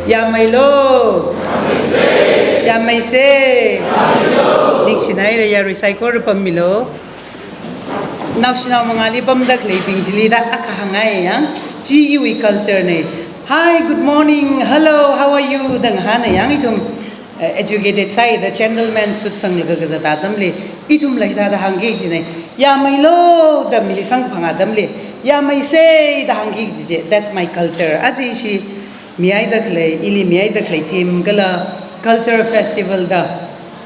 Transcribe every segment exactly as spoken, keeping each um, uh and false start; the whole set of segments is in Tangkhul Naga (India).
Yāmeilo. Yāmeise. Ningshinaira yarui saikora pammilu. Naoshinao mangāli pamda khaleibing chili da akha hāngngai yang. Chi iwui culture nei. "Hi, good morning, hello, how are you?" da ngahāna yang ithum, eh, educated sāda gentleman suit sanglaga kazat atamli ithumla hithāda hāngki jinei. "Yāmeilo" da mili samkaphang atamli, "Yāmeise" da hāngki kaji chi. That's my culture. Aja ishi mihaida khalei, ili mihaida khalei theme kala cultural festival da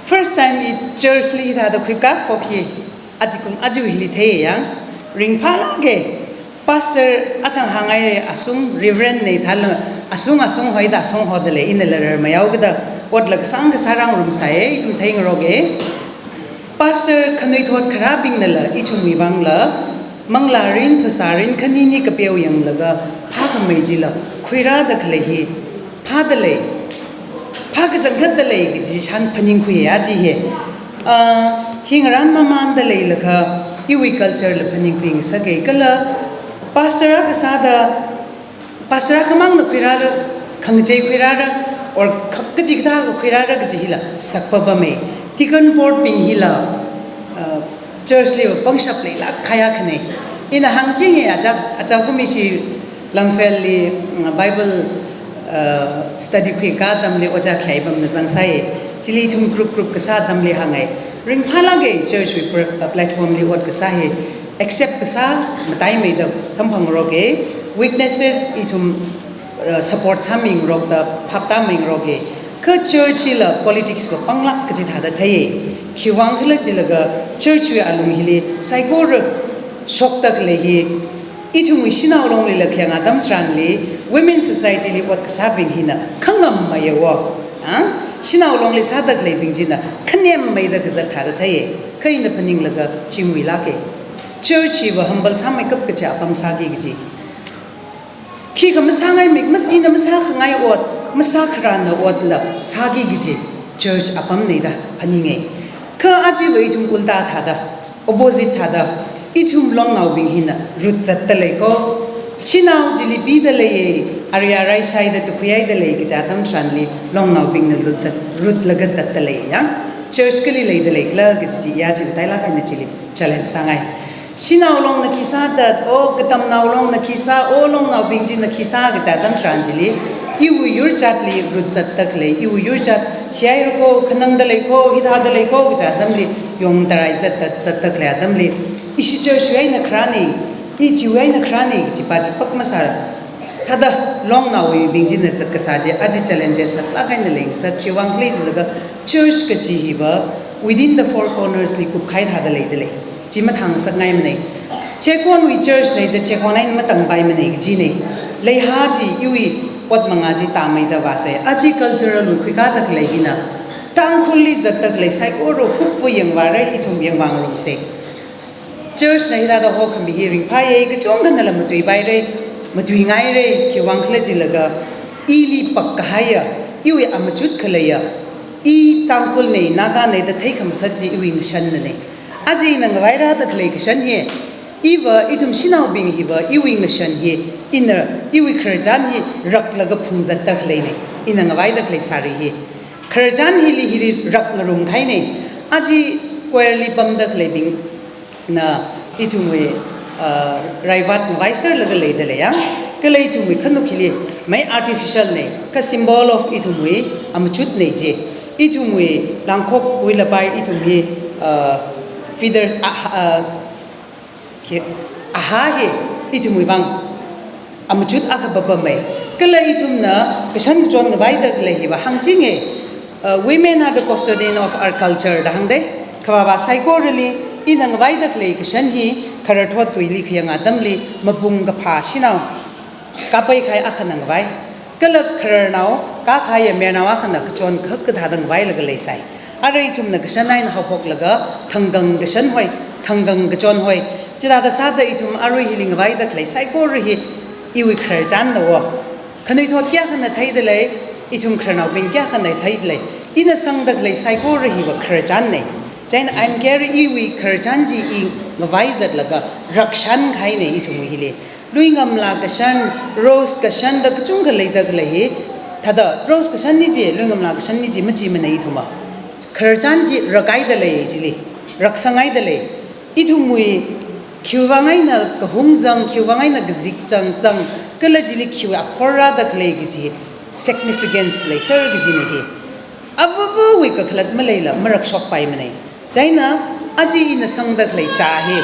first time i church li hithāda khuikakphok hi ajakum aja hili thei yang. Ringphālāka. Pastor athang hāngngai, asung reverend nei thāla, asung asung hoida asung hoda lei, inala rarmayao kada otla kasāng kasā rāngarumsai, ithum theingaroka. Pastor khanuithot kharābingnala ithumwui vangla manglārin phasārin khanini kapeo yanglaga phākhamei chila khuirāda khalei hi phāda lei, phākachangkhatda lei kaji shan phaningkhui aja hi. Ah, hi ngarān mamānda leilakha iwui culture la phaningkhui ngasaka kala pastor akha sāda, pastor akhamangna khuirāra, khangachei khuirāra, or kha-, kachikathā khuirāra kaji hila sakpapamei. Deacon board bing hila, uh, church li pangshap leilāk kahai akhanei. Ina hāngchinga, aja, ajakum ishi Langfelli, mm, Bible, uh, study khuika atamli ojā khayai pamna zangsai. Chili ithum group group kasā atamli hāngngai. Ringphālāka church wui pr-, uh, platform li ot kasā hi accept kasā mataimeida samphangngaroka. Weaknesses ithum, uh, support sāmingarokta, phaptāmingaroka. Kha church hila politics va panglāk kaji thāda theiya. Khiwuivang khala jilaga church wui alung hili saikora shokda khalei hi ithumwui shanao longlila khayang atam tharanli women society li ot kasābing hina khangammeiya wo. Ha? Shanao longli sāda khaleibing china khanemmeida kazat thāda theiya. Kha ina phaninglaga chingwuilāka. Church hiva humble sāmeikap kaja apam sāki kaji. Khikha masāngaimik, mas-, ina masākhangai ot, masākharāna otla sāki kaji church apamnei da phaninga. Kha aja va ithum ulta thāda, opposite thāda, ithum longnaobing hina rut zatda lei ko. Shanao chili pida leiya, ari arai shaida tukhuihaida lei kaja atam tharanli longnaobingna rut zat, rutlaga zatda lei yang. Church kali leida leikhala kaji chi ya chin tailāk eina chili challenge sāngai. Shanao longna khi sāda, o katamnao longna khi sā, o longnaobing china khi sā kaja atam tharan chili, iwui yur zatli rut zatda khalei, iwui yur zat thihairu ko, khanangda lei ko, hithāda lei ko kaja atamli, yongtarai zatda, zatda khalei atamli, ishi church wui eina kharānei, i chiwui eina kharānei kaji pa chi pak masāra. Thāda longnaobing china zat kasā chi, aja challenges saklāk eina leingasak, khiwuivang khala jilaga church kaji hiva within the four corners li kupkahai thāda leida lei. Chi mathāngasakngaimanei. Chekonwui church nei da chekon eina matangpaimanei kajinei. Leiha chi iwui ot mangā chi tāmeida vāsai. Aja cultural wui khuikada khalei hina Tangkhulli zatda khalei saikora hupva yangvāra, ithum yangvāngarumsei. Church na hithāda hokhami hi ringphāya, kachungkhanala matuipaira, matuingaira, khiwuivang khala jilaga ili pak kahaiya, iwui amachut khaleiya, i Tangkhulnei, Naganei da theikhangasak chi iwui ngashanna nei. Aja ina ngavairada khalei kashan hi, iva ithum shanaobing hiva iwui ngashan hi, ina iwui khararchan hi raklaga phungzatda khaleinei, ina ngavaida khalei sari hi. Khararchan hili hili rak ngarumkahainei. Aja choir li pamda khaleibingna ithumwui, ah, raivat ngavaiserlaga leida lei yang. Kala ithumwui khanuk hili mai artificial nei, kha symbol of ithumwui amachut nei chi. Ithumwui langkhokwui lapai ithum hi, ah, feathers, ah, ah, khi, aha hi ithumwui vang amachut akha papamei. Kala ithumna kashan kachon ngavaida khalei hiva hāngchinga, uh, women are the custodian of our culture da hāngdei. Khavāva saikorali ina ngavaida khalei kashan hi khararthot tuili khayang atamli mapung kaphā shanao kapai kahai akhana ngavai. Kala khararnao, kakhaye mayarnao akhana kachon khak kathāda ngavailaga leisai. Arui ithumna kashan eina haophoklaga, thangkang kashan hoi, thangkang kachon hoi. Chithāda sāda ithum arui hili ngavaida khalei saikora hi iwui khararchanna wo. Khanuithot kayākhana theida lei, ithum khararnaobing kayākhana theida lei. Ina sangda khalei saikora hiva khararchannei. Chieina I'm carry iwui khararchan chi i ngavaizatlaga rakshankahainei ithumwui hili. Luingamla kashan, rose kashan da kachungkha leida khalei hi, Thāda rose kashanli chi, luingamla kashanli chi, machimanei ithumva. Khararchan chi rakhaida lei chili, raksanghaida lei. Ithumwui khiwuivang eina kahung zang, khiwuivang eina kazip zang zang, kala chili khiwui akhor rāda khalei kaji significance leiser kajina hi. Avāvawui kakhalat maleila marakshokpaimanei. Chieina, aja ina sangda khalei chā hi,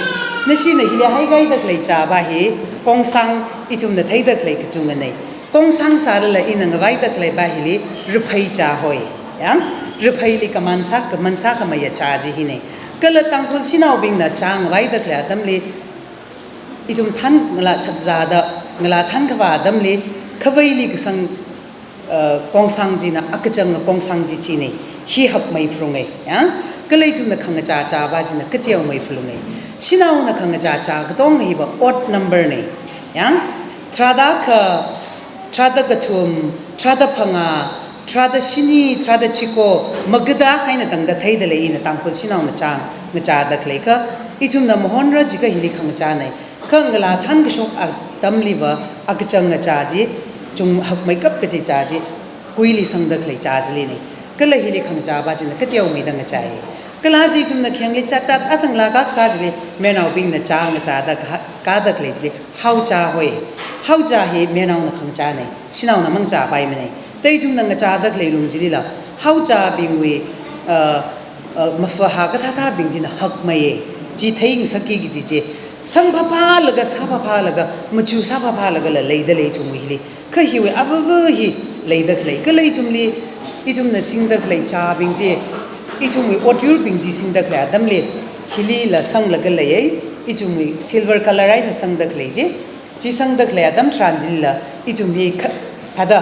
nashina hili haikahai da khalei chāva hi, kongsang ithumna theida khalei kachunganei. Kongsang sālala ina ngavaida khaleiva hili, raphei chā hoi. Yang, rapheili kaman sā, kaman sākhameiya chā chi hinei. Kala Tangkhul shanaobingna chā ngavaida khalei atamli, ithum than ngala shakzāda, ngala thankhavā atamli, khavaili kasang, uh, kongsang china, akachanga kongsang chi chinei. Hi hakmei phalungai. Yang, kala ithumna khangachā chāva china kateomei phalungai. Shanaona khangachā chā katonga hiva odd number nei. Yang, tharāda akha, tharāda kathum, tharāda phangā, tharāda shini, tharāda chiko, magada haina tangda theida lei ina Tangkhul shanaona chā, ngachāda khalei kha, ithumna mahonra jiakha hili khangachānei. Kha ngala thankashok atamliva, akachanga chā chi, chung hakmeikap kaji chā chi, kuili sangda khalei chā chilinei. Kala hili khangachāva china kateomeida ngachāi. Kala chi ithumna khengli chatchat athang lākak sā chili, mayarnaobingna chā ngachāda ka, kada khalei chili, hao chā hoi. Hao chā hi mayarnaona khangachānei, shanaona mangachāpaimanei. Thāda ithumna ngachāda khalei lung chilila, hao chābingwui, uh, uh, mafahā kathāthābing china hakmeiye. Chi theingasakki kaji chi. Sangphaphalaga, sāphaphalaga, machu sāphaphalagala leida lei ithumwui hili. Kha hiwui avāva hi leida khalei. Kala ithumli, ithumna singda khalei chābing chi, ithumwui otyurbing chi singda khalei atamli, hilila sanglaga leiye, ithumwui silver color eina sangda khalei chi, chi sangda khalei atam tharan chilila, ithum hi kha, thāda,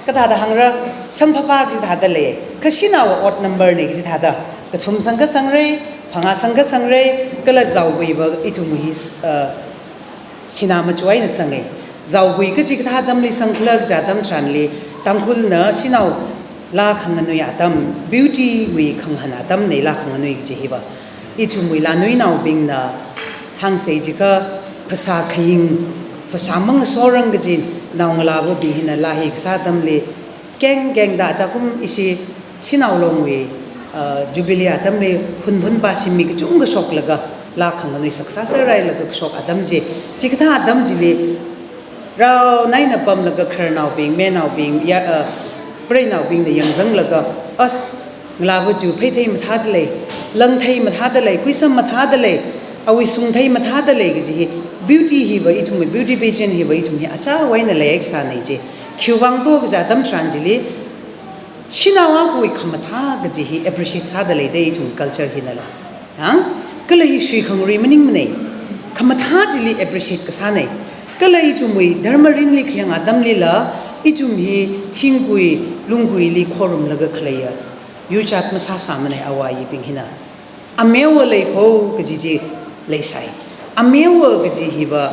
kathāda hāngra, sangphapha kaji thāda lei, kha shanaova odd number nei kaji thāda, kathum sangkha sangrei, phangā sangkha sangrei, kala zaoguiva ithum hi, uh, sinā machu eina sangai. Zaogui kaji kathā atamli sangkhala kaja atam tharanli, Tangkhulna shanao laa khanganui atam, beauty wui khangahān atamnei laa khanganui kaji hiva. Ithumwui laanuinaobingna hāngsei jiakha phasā khaying, phasā mangasorang kaji naongalāvabing hina laa hi kasā atamli, kengkengda ajakum ishi Shanao Longwui, uh, Jubilee atamli hunhun pā shimmi kachungkha shoklaga, laa khanganui saksa sārailaga kashok atam chi, chikathā atam chili, rao naina pamlaga khararnaobing, mayarnaobing, ya, uh, preinaobingna yangzanglaga, as, ngalāva chu pheithei mathāda lei, langthei mathāda lei, kuisam mathāda lei, awui sungthei mathāda lei kaji hi, beauty hiva ithumwui, beauty pageant hiva ithum hi achāwui eina leiek sānei chi. Khiwuivang to kaja atam tharan chili, shanao akhawui khamathā kaji hi appreciate sāda leidei ithum culture hinala. Yang, kala hi shuikhangarui maningmanei. Khamathā chili appreciate kasānei. Kala ithumwui dharma rinli khayang atamlila, ithum hi thingkui, lungkuili khorumlaga khaleiya. Yuchat masāsāmanei awayibing hina. Ameowa leikho kaji chi leisai. Ameowa kaji hiva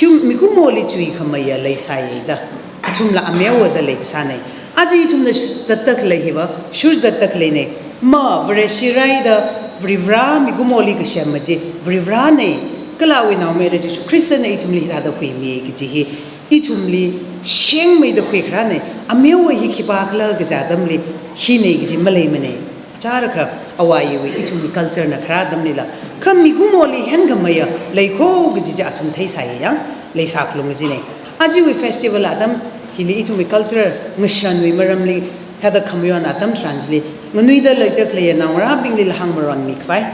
hum mikumoli chuikhameiya leisai da. Athumla ameowa da leikasānei. Aja ithumna sh-, zatda khalei hiva, shur zatda khaleinei. Ma, Vareshi raida, Varivara mikumoli kasem maji, Varivaranei. Kala awui naomayara Jesu Khristana ithumli hithāda khuimi kaji hi, ithumli shengmeida khuikharānei. Ameowa hi khipākhala kaja atamli, hinei kaji maleimanei. Achārakha awayibing ithumwui culture na kharā atamlila. Kha mikumoli henkhameiya leikho kaji chi athum theisai yang, leisā khalung kajinei. Ajawui festival atam hili ithumwui culture ngashanwui maramli, thāda khamayon atam tharan chili, nganuida leida khaleiya naongarābinglila hāngmaronmi khavai.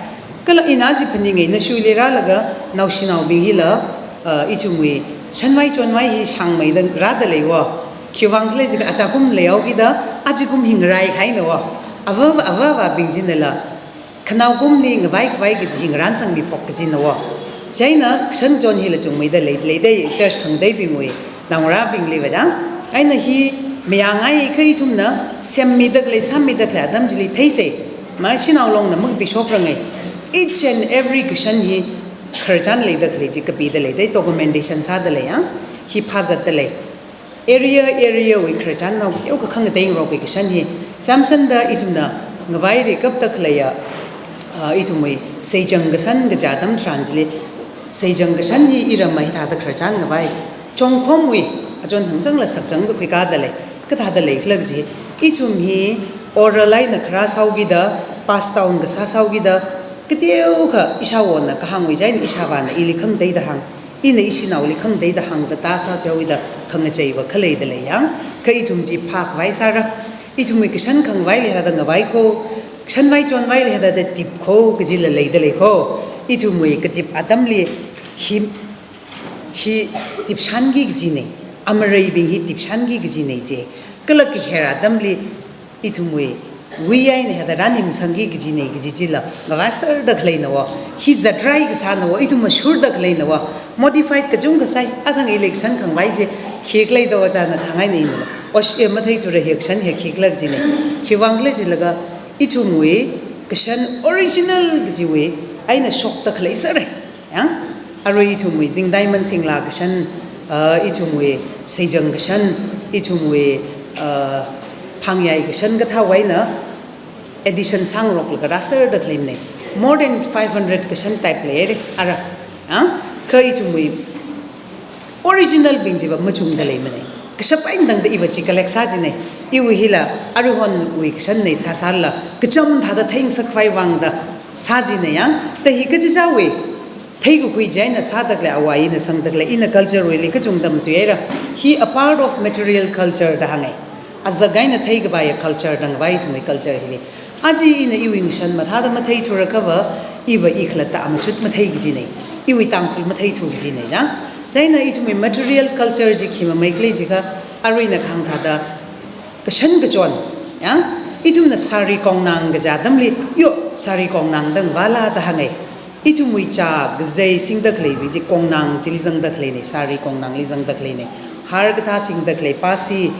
Kala ina chi phaningei, nashuili rālaga, naoshinaobing hila, uh, ithumwui, shanvai chonvai hi shangmeida rāda leiwo. Khiwuivang khala jiakha ajakum leihaokida, ajakum hi ngaraihaina wo. Ava, avāvabing chinala, khanao kumli ngavai khavai kaji hi ngaransangmi phok kajina wo. Chieina, kashan chon hila chungmeida lei, leidei church khangateibingwui, naongarābingliva chang. Eina hi, mayāngai kha ithumna, semmida khalei, sāmida khalei atam chili theisei. Ma Shanao Longna makapishokrangai. Each and every kashan hi, khararchan leida khalei chi kapida leidei, documentation sāda lei yang, hi phāzatda lei. Area, area wui khararchannao teokha khangateingarok wui kashan hi, chamsanda ithumna ngavaireikapda khaleiya, ah, ithumwui, seichang kashan kaja atam tharan chili, seichang kashan hi iramma hithāda khararchan ngavai, chongkhomwui, achon thangchangla sakchangda khuikada lei, Kathāda leikhala kaji, ithum hi oral eina kharā sāhaokida, pass down kasā sāhaokida, kateokha ishāwona kahāngwui chieina ishāvāna ili khangateida hāng, ina ishinaoli khangateida hāngda tāsā chihaoda khangacheiva khaleida lei yang, kha ithum chi phākhavai sāra, ithumwui kashan khangavaili hithāda ngavai kho, kashan vaichonvaili hithāda tip kho, kajila leida lei kho, ithumwui katip atamli hi hi tipshanki kajina, amareibing hi tipshanki kajina chi. Kala kaher atamli ithumwui wui eina hithāda rānimsangki kajina kaji chila ngavāserda khaleina wo. Hi zatrai kasāna wo, ithum mashurda khaleina wo. Modified kachungkha sāi, athang ili kashan khangavai chi, khikhala da ojāna thang eina ina. Osh, eh, matheithura hi kashan hi khikhala kajina. Khiwuivang khala jilaga ithumwui kashan original kajiwui eina shokda khalei sāra. Yang, arui ithumwui zingdai mansingla kashan, uh, ithumwui seijang kashan, ithumwui, uh, phangyai kashan kathāwui eina addition sāngaroklaga rāserda khaleimana. More than five hundred kashan type leira, ara. Yang, kha ithumwui original bing chiva machungda leimana. Kashap eina tangda iva chi collect sā jina. Iwui hila, aruihonwui kashanna thāsālala, kacham thāda theingasakkhavai vangda sā jina yang, ta hi kachichāwui theikakhui chieina sāda khalei, āwo āyina sangda khalei, ina culture wuili kachungda matuihaira. Hi a part of material culture da hānga. Azak eina theikapaiya culture da ngavai ithumwui culture hili. Aja ina iwui ngashan mathāda matheithura khava, iva i khalatta amachut mathei kajina, iwui Tangkhul matheithu kajina, yang. Chieina ithumwui material culture chi khi mamei khala jiakha, arui ina kahāng thāda kashan kachon, yang, ithumna sari kongnang kaja atamli, yo, sari kongnang da ngavāla da hānga. Ithumwui chā kazei singda khaleibing chi kongnang chili zangda khaleina, sari kongnangli zangda khaleina. Har kathā singda khalei, pasi,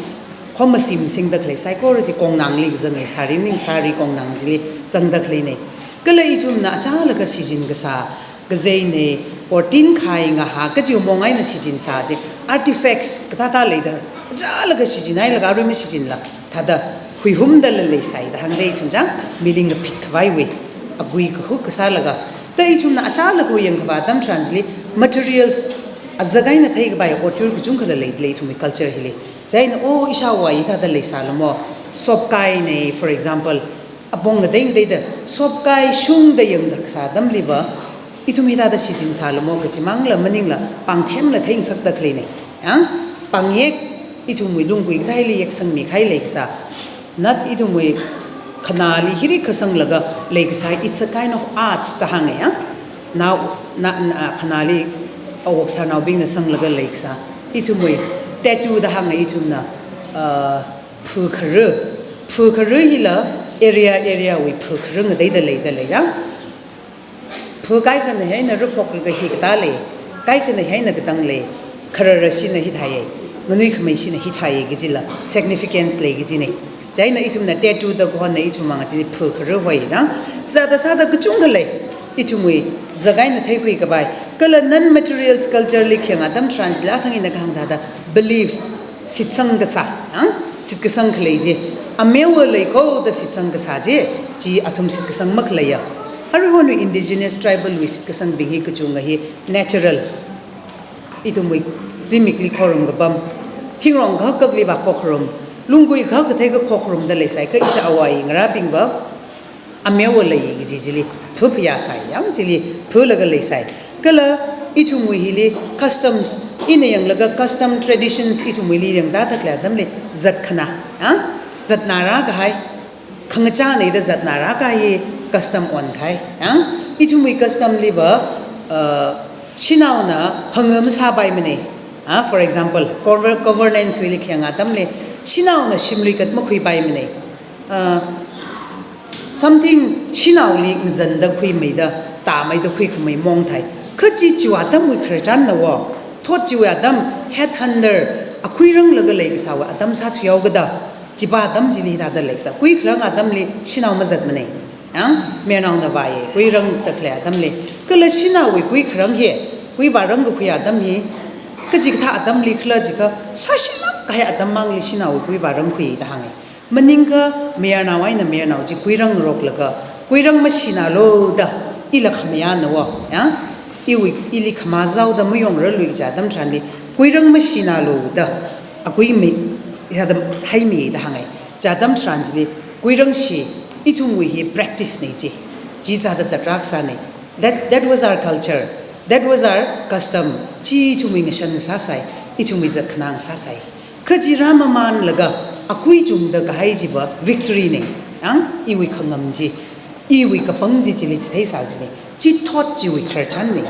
khomasim singda khalei saikora chi kongnangli zanga, sari maning sari kongnang chili zangda khaleina. Kala ithumna achālakha shichin kasā, kazeina, or tinkhai ngahā kajiwui mong eina shichin sā chi, artifacts kathāthā leida, achālakha shichinhailaga arui mashichinla, thāda huihumdala leisai da hāngda ithum chang, mili ngaphitkhavaiwui agui kahuk kasālaga. Ta ithumna achālakhawui yangkhavā atam tharan chili, materials azak eina theikapai otyur kachungkhala leida lei ithumwui culture hili. Chieina, oh, ishāwo āyi thāda leisālamo, sopkaina, for example, apong ngatei ngateida sopkai shungda yangda kasā atamliva, ithum hithāda shichin sālamo kachimangla maningla, pāngthemla theingasakda khaleina. Yang, pāngyek, ithumwui lunggui kathāli yeksangmi kahai leikasā, nat ithumwui khanāli hirikha sanglaga leikasā, it's a kind of arts da hānga, yang. Nao, na, na, khanāli awok sānaobingna sanglaga leikasā, ithumwui tattoo da hānga ithumna, uh, phu khara, phu khara hila area, area wui phu khara ngateida leida lei, yang. Phu kaikhana hi eina raphoklaga hikathā lei, kaikhana hi eina katang lei, khararashina hithāya, nganuikhameishina hithāya kajila significance lei kajina. Chieina ithumna tattoo da kahona ithumwui vang chili phu khara hoi, yang. Chithāda sāda kachungkha lei, ithumwui zak eina theikhui kapai. Kala non-materials culture li khayang atam tharan chili athang ina kahāng thāda belief, shitsang kasā, yang, shitkasang khalei chi, ameowa lei kho da shitsang kasā chi, chi athum shitkasang makhaleiya. Aruihonwui indigenous tribal wui shitkasangbing hi kachunga hi natural. Ithumwui zimikli khorum kapam, thingrong kahak kahakli vākhokharum, lunggui kahak kathei kakhokarumda leisai, kha ishāwo āyi ngarābingva ameowa lei kaji chili phu phayā sai, yang, chili phulaga leisai. Kala ithumwui hili customs, ina yanglaga custom traditions ithumwuili yangda thākhalei atamli zatkhanā, yang, zatnā rākahai, khangachāna da zatnā rākahai custom onkahai, yang. Ithumwui custom liva, uh, shanaona hanga masāpaimana. Ah, for example, gover-, governance wuili khayang atamli, shanaona shimlui kat makhuipaimana. Uh, something shanaoli ngazanda khuimeida, tāmeida khuikhamei mong thai. Kha chi chiwui atamwui khararchanna wo, thot chiwui atam, headhunter, akhuiranglaga leikasāwui atam sāthuihaokada, chipa atam chili hithāda leisā. Kuikharang atamli shanao mazatmana. Yang, mayarnaona vāya, kuirangda khalei atamli. Kala shanaowui kuikharang hi, kui vārang kakhui atam hi, kachikathā atamli khala jiakha, sāshilāk kahai atam mangli shanaowui kui vārangkhui da hānga. Maningakha mayarnao eina mayarnao chi kuirangroklaga, kuirang mashanālu da, ila khamayāna wo, yang, iwui, ili khamā zaoda mayongrarlui kaja atam tharanli, kuirang mashanālu da, akui mi, Hithāda haimi da hāngai. Chi atam tharan chili, kuirangshi, ithumwui hi practice nei chi. Chi sāda zatrākasā nei. That, that was our culture. That was our custom. Chi ithumwui ngashan sāsai. Ithumwui zatkhanang sāsai. Kha chi rāmamanlaga, akui chungda kahai chiva victory nei. Ang, iwui khangam chi. Iwui kapang chi chili chitheisā chi nei. Chi thot chiwui khararchan nei.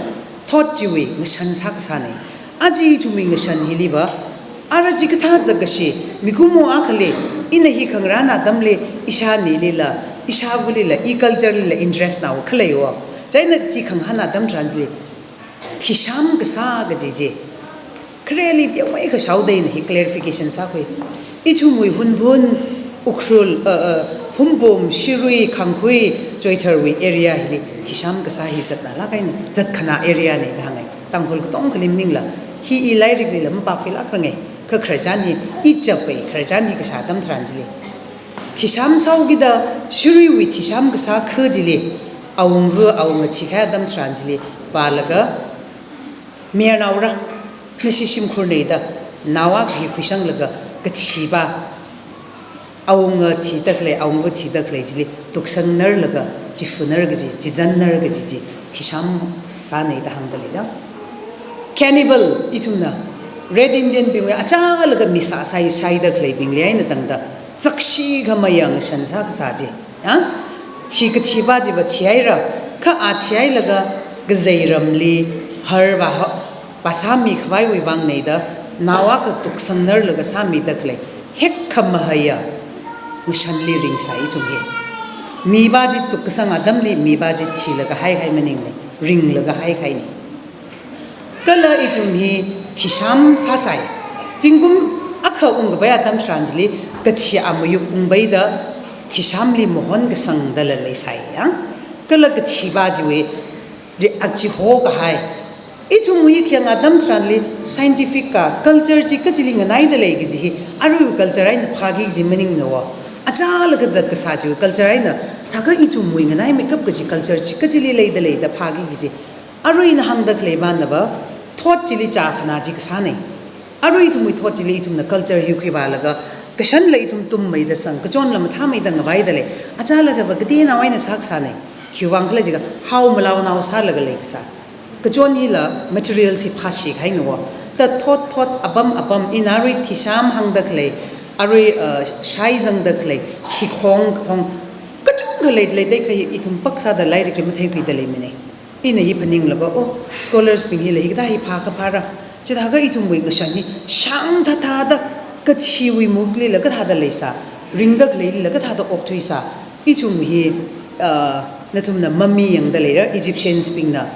Thot chiwui ngashan sākasā nei. Aja ithumwui ngashan hiliva, ara chikathā zakkashi, mikumo akhali, ina hi khangarān atamli, ishānilila, ishāvālila, i culture lila interest nao khaleiwo. Chieina chi khangahān atam tharan chili, thisham kasā kaji chi. Khareli teomeikha shaoda ina hi clarification sākhui. Ithumwui Hunphun, Ukhrul, uh, uh, Hungpung, Shirui, Khangkhui, Choitharwui area hili thisham kasā hi zatnalāk eina, zatkhanā area nei da hāngai. Tangkhul katongkhali maningla, hi i lairiklila mapākhuilākrangai. Kha khararchan hi, i chappai khararchan hi kasā atam tharan chili. Thisham sāhaokida, Shiruiwui thisham kasā kha chili, awungva, awunga thikahai atam tharan chili, vālaga, mayarnaora, nashi shimkhur nei da, nao akha hi khuishanglaga, kathipā, awunga thida khalei, awungva thida khalei chili, tuksangnar laga, chifunar kaji, chizannar kaji chi, thisham sā nei da hāngda lei chang. Cannibal, ithumna, Red Indian bingwui, achālaga mi sā shai, shaida khaleibingli eina tangda, zakshi khamayā ngashan sākasā chi. Ha? Thi kathipā chiva thihaira, kha a thihailaga kazei ramli har vā ha-, vāsāmi khavaiwui vang nei da, nao akha tuksangnar laga sāmida khalei, hek khamahaiya ngashanli ringsai ithum hi. Mipā chi tukkasang atamli, mipā chi thilaga haikahai maningnei, ringlaga haikahai nei. Kala ithum hi thisham sāsai. Zingkum akha ungkapai atam tharan chili, kathi amayuk ungpaida thishamli mahon kasangdala leisai yang. Kala kathipā chiwui ri-, achiho kahai. Ithumwui khayang atam tharanli scientific ka culture chi kachili nganaida lei kaji hi, aruiwui culture eina phāki kaji maningnawo. Achālaga zatkasā chiwui culture eina, thākha ithumwui nganaimeikap kaji culture chi kachili leida lei da phāki kaji. Arui ina hāngda khalei manava, thot chili chākhana chi kasā nei. Arui ithumwui thot chili ithumna culture hi khuivālaga, kashanla ithum tummeida sang, kachonla mathāmeida ngavaida lei. Achālagava kateonao eina sākasā nei. Khiwuivang khala jiakha, hao malaonao sālaga leikasā. Kachon hila material chi phāshi kahainawo. Ta thot thot apam apam, ina arui thisham hāngda khalei, arui, uh, shai zangda khalei, thikhong kaphong, kachungkha leilei, dai kha ithum pāksāda lairikli matheikhuida leimanei. Ina hi phaninglava, oh, scholars bing hila hikathā hi phākaphāra. Chithākha ithumwui ngashan hi shāngthathāda kathiwui muklila kathāda leisā, ringda khaleilila kathāda okthuisā. Ithum hi, ah, nathumna mummy yangda leira, Egyptians bingna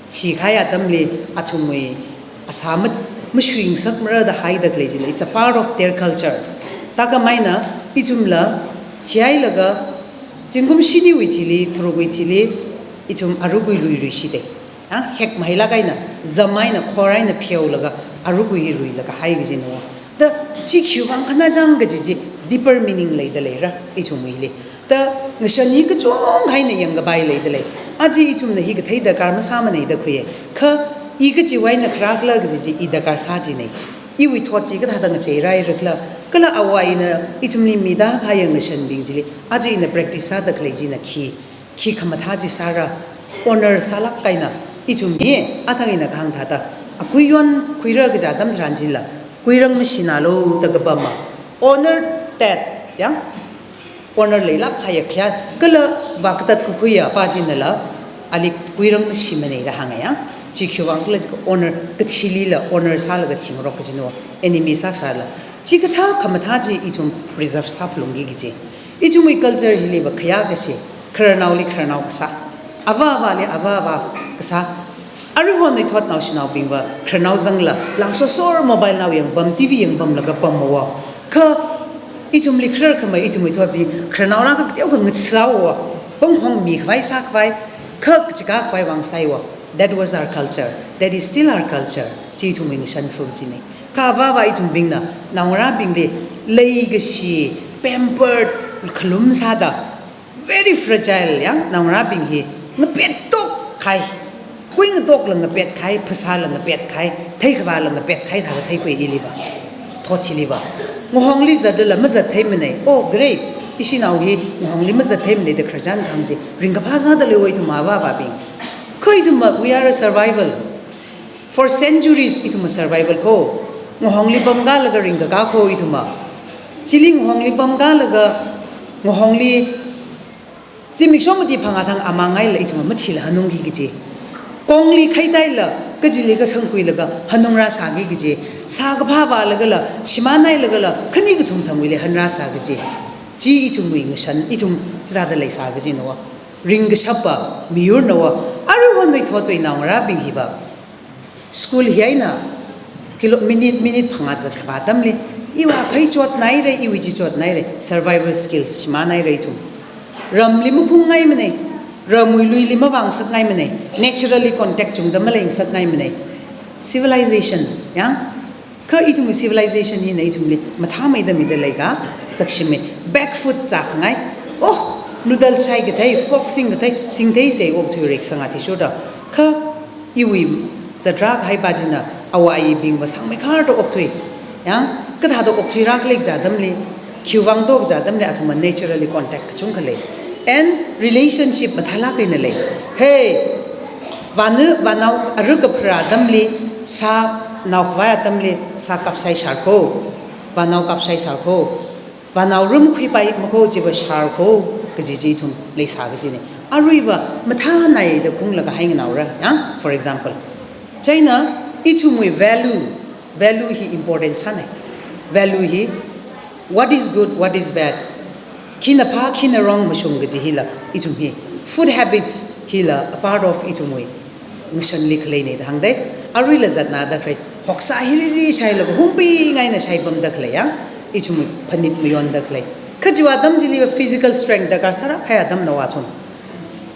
thikahai atamli athumwui asā mat-, mashuingasakmara da haida khalei chila, it's a part of their culture. Thākhamei eina ithumla thihailaga, zingkum shiniwui thili, tharukwui thili, ithum arukui ruiruishidei. Ha? Hek mahailāk eina, zam eina, khor eina pheolaga, arukui hi ruilaga hai kajinawo. Da chi khiwuivang khana chang kaji chi, deeper meaning leida leira, ithumwuili. Da ngashan hi kachungkha eina yangkapai leida lei. Aja ithumna hi kathei darkar masāmanei da khuiya. Kha i kachiwui eina kharā khala kaji chi i darkar sā jinei. Iwui thot chi kathāda ngacheiraira khala. Kala āwo āyina ithumli mida kahai ngashanbing chili, aja ina practice sāda khalei china khi, khi khamathā chi sāra, honor sālāk eina, ithum hi, athang ina kahāng thāda, akui yonkhuira kaja atam tharan chila, kuirang mashinalu da kapama. Honor that, yang? Honor leilāk kahai khayā, kala vākatat kakhuiya pā chinala, ali kuirang mashimanei da hānga yang. Chi khiwuivang khala jiakha honor, kathilila honor sālaga thingrok kajinawo, enemy sāsāla. Chikathā khamathā chi ithum preserve sāphalungki kaji. Ithumwui culture hiliva khayā kashi, khararnaoli khararnao kasā, avā avāli avā avā kasā. Aruihon ithot naoshinaobingva, khararnao zangla, langsosor mobile nao yangpam, T V yangpamlaga pammawo. Kha ithumli khararkhamei ithumwui thotbing, khararnao rākakateo khangatsaowa, pamkhong mikhavai sākhavai, kha kachikā khavai vang sāiwa. That was our culture. That is still our culture. Chi ithumwui ngashan fu jinei. Kha avā avā ithumbingna, naongarābingli, leikashi, pampered, khalum sāda, very fragile, yang, naongarābing hi, ngapettok kahai. Kuingatokla ngapet kahai, phasāla ngapet kahai, theikhavāla ngapet kahai, thāda theikhui iliva. Thot hiliva. Ngahongli zatlala mazat theimanei. Oh, great. Ishinao hi ngahongli mazat theimanei da khararchan kahāng chi ringkaphā sādalei ithum avāvabing. Kha ithum, we are a survival. For centuries ithum survival kho. Ngahongli pamkalaga ringkakā kho ithum. Chili ngahongli pamkalaga, ngahongli zimiksho mati phangā thang amang ngaila ithum mathila hanungki kaji. Kongli khaitaila, kajili kasangkhuilaga hanungra sāki kaji. Sā kaphā vālagala, shimān hailagala, khani kathum thangwuili hanra sā kaji. Chi ithumwui ngashan, ithum chithāda leisā kajina. Ringkashapa miyurna. Aruihon wui thotwui naongarābing hiva school hi eina kilo-, minute, minute phangā zat khavā atamli, iwui phei chotnairei, iwui chi chotnairei, survival skills shimānhairei ithum. Ramli makhungngaimanei, ramwui luili mavāngasakngaimanei, naturally contact chungda maleingasakngaimanei. Civilization, yang? Kha ithum civilization hina ithumli mathāmeida mida leika, zakshimei. Back foot zākhangai. Oh, noodle shai kathei, fork sing kathei, singthei sei okthui reksang athishurda. Kha iwui zatra kahai pā china, awo ayibingva sangmeikharda okthui. Yang, kathāda okthuira khalei kaja atamli, khiwuivang do kaja atamli, athumva naturally contact kachungkha lei. And relationship mathālāk eina lei. Hey, vāna, vānao arui kapharā atamli, sā naokhavai atamli, sā kapsai shār kho. Vānao kapsai shār kho. Vānao rum khuipai makho chiva shār kho, kaji chi ithum leisā kajinei. Aruiva mathānai da khunglaga hainganaora, yang? For example, chieina ithumwui value, value hi important sānei. Value hi, what is good, what is bad, khina phā, khina wrong mashung kaji hila, ithum hi. Food habits hila a part of ithumwui ngashanli khaleinei da hāngdei. Aruila zatnada khalei, hoksā hiriri shailaga humpingai eina shaipamda khalei, yang? Ithum phanit mayonda khalei. Kha chiwui atam chili physical strength darkar sāra kahai atamna athum.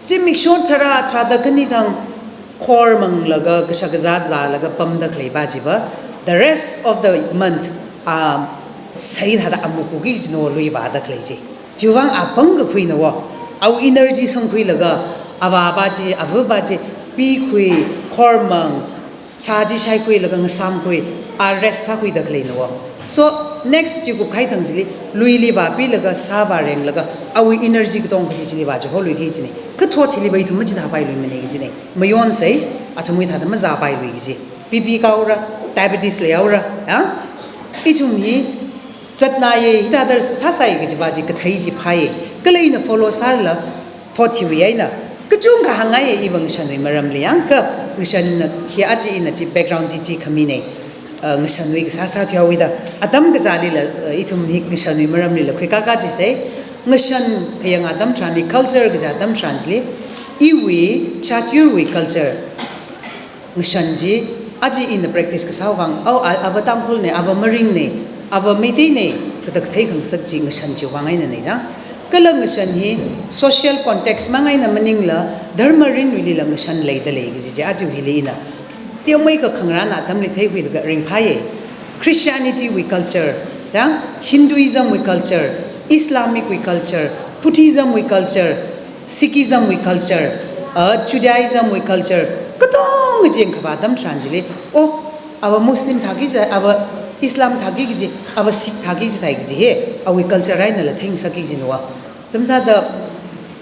Zimiksho tharā tharāda khani thang khor manglaga, kashak kazā zālaga pamda khalei pā chiva, the rest of the month, um, sai thāda amuk khuiki kajina lui vāda khalei chi. Chiwuivang apam kakhuina. Awo energy sangkhuilaga, avā pā chi, ava pā chi, pikhui, khor mang, sā chi shaikhuilaga ngasāmkhui, a rest sākhuida khaleina. So, next chi kupkahai thang chili, luili vāpilaga, sā vārenglaga, awui energy katong kaji chili vāchiholuiki kajinei. Kha thot hiliva ithum machithāpailuimanei kajinei. Mayonsei, athumwui thāda mazāpailui kaji. B P kāhaora, diabetes leihaora, ya? Ithum hi, zatnai, hithāda sāsai kaji pā chi kathei chi phāi. Kala ina follow sārala, thot hiwui eina kachungkha hāngngaiya iva ngashanwui maramli, yang? Kha ngashan hi aja ina chi background chi chi khaminei. Uh, ngashanwui kasā sāthuihaowida. Atam kachālila, uh, ithum hi ngashanwui maramlila khuikaka chisei. Ngashan khayang atam tharanli, culture kaja atam tharan chili, iwui, chatiyurwui culture ngashan chi, aja ina practice kasāwui vang, oh, a-, ava Tangkhulnei, ava Maringnei, ava Meiteinei, kathā kathei khangasak chi ngashan chiwui vang einanei, chang. Kala ngashan hi social context mang eina maningla, dharma rinwuilila ngashan leidalei kaji chi, aja hili ina teomeikha khangarān atamli theikhuilaga ringphāi. Christianity wui culture, chang, Hinduism wui culture, Islamic wui culture, Buddhism wui culture, Sikhism wui culture, uh, Judaism wui culture, katonga jengkhavā atam tharan chili, oh, ava Muslim thāki kaji, ava Islam thāki kaji, ava Sikh thāki kaji thāi kaji hi, awui culture einala theingasakki kajina. Chāmsāda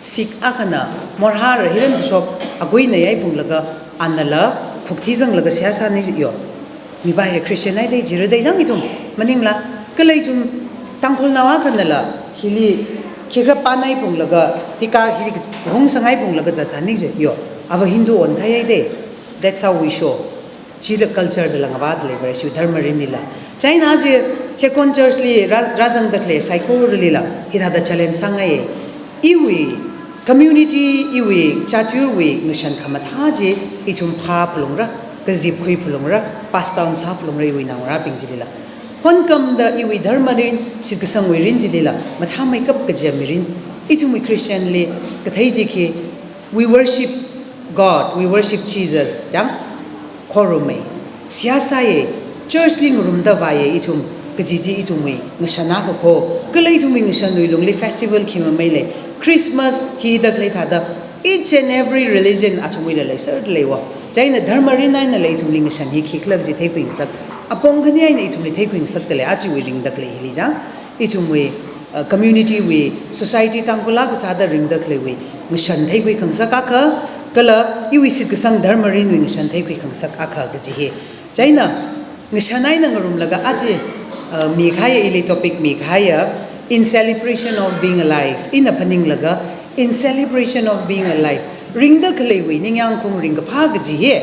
Sikh akhana morhāra hiran kashok, aguina yaiphunglaga, anala khukthi zanglaga seihā sāni yo. Mipā hi Christian haidei, jira dei chang ithum maningla. Kala ithum Tangkhulnao akhanala, hili khikha pānaiphunglaga, tika hili hungsangaiphunglaga zatsāni yo. Ava Hindu onthai haidei. That's how we show. Chila culture dala ngavāda leivāra, ishi dharma rinlila. China chi Checkon Church li rā-, rāzangda khalei saikoralila hithāda challenge sāngai. Iwui community, iwui chatiyurwui ngashan khamathā chi ithum phāphalungra, kazipkhuiphalungra, pass down sāphalungra iwui naongarābing chilila. Khonkamda iwui dharma rin, shitkasangwui rin chilila mathāmeikap kaja mirin. Ithumwui Christian li kathei chi khi, we worship God, we worship Jesus, chang? Khorumei. Seihā sāi, church li ngarumda vāi ithum, kaji chi ithumwui ngashan akha kho. Kala ithumwui ngashanwui lungli festival khi mamei lei. Christmas hithāda khalei thāda, each and every religion athumwuila leiserda leiwo. China dharma rin einala ithumli ngashan hi khikhala kaji theikhuingasak. Apong khani eina ithumli theikhui ngasakdalei, ajawui ringda khalei hili chang. Ithumwui, uh, community wui, society Tangkhul akha sāda ringda khaleiwui ngashan theikhui khangasak akha, kala iwui shitkasang dharma mirinwui ngashan theikhui khangasak akha kaji hi. Chieina, ngashan eina ngarumlaga aja, uh, mikahai ili topic mikahai, in celebration of being alive. Ina phaninglaga, in celebration of being alive. Ringda khaleiwui ningyāng khaung ringkaphā kaji hi.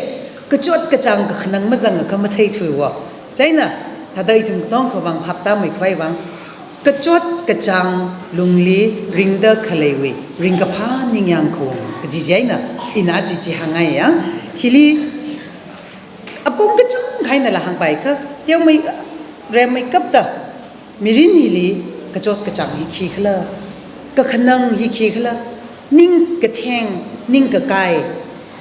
Kachot kachāng kakhanang mazangakha matheithuwa. Chieina, thāda ithum katongkha vang phaptāmei khavai vang. Kachot kachāng lungli ringda khaleiwui, ringkaphā ningyāng khaung. Kaji chieina, ina chi chi hāngngai ya. Hili, apong kachungkha einala hāngpai kha, teomeikha, remmeikapta, mirin hili kachot kachāng hi khikhala, kakhanang hi khikhala, ning katheng, ning kakai,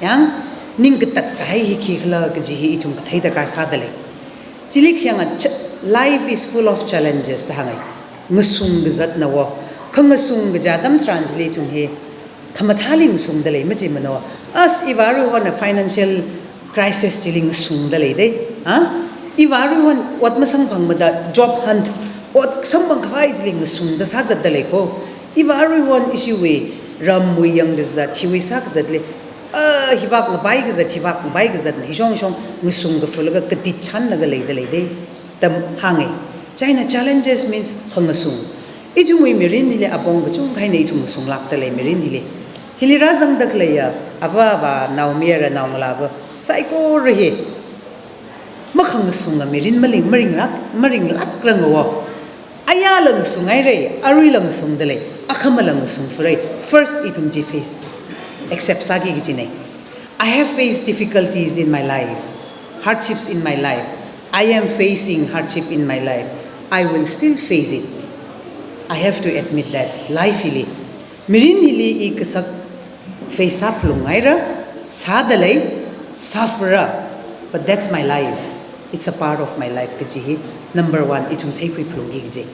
yang, ning katak kahai hi khikhala, kaji hi ithum kathei darkar sādalei. Chili khayang a ch-, life is full of challenges da hāngai. Ngasung kazatna wo. Kha ngasung kaja atam tharan chili ithum hi, khamathāli ngasungdalei, machimana. As iva ruihon financial crisis chili ngasungdalei dei. Ha? Iva ruihon ot masamphangmada job hunt, ot samphang khavai chili ngasungda sāzatdalei ko. Iva ruihon ishiwui ramwui yangkazat, hiwui sākazatli. Ah, hivak ngapai kazat, hivak ngapai kazatna, hishong shong ngasung kafulaga katitchanlaga leidalei dei. Tam hāngai. Chieina challenges means khangasung. Ithumwui mirin hili apong kachungkha eina ithum ngasunglākdalei mirin hili. Hili rāzangda khaleiya, ava ava, naomayara naongalāva, saikora hi. Makhangasunga mirin maling, maringlāk, maringlākranga wo. Ayala ngasunghairei, aruila ngasungdalei, akhamala ngasungfurei. First ithum chi face, accept sāki kajinei. I have faced difficulties in my life, hardships in my life. I am facing hardship in my life. I will still face it. I have to admit that. Life hili. Mirin hili i kasak face sāphalungngaira, sādalei, sāfura. But that's my life. It's a part of my life kaji hi. Number one, ithum theikhui phalungki kaji.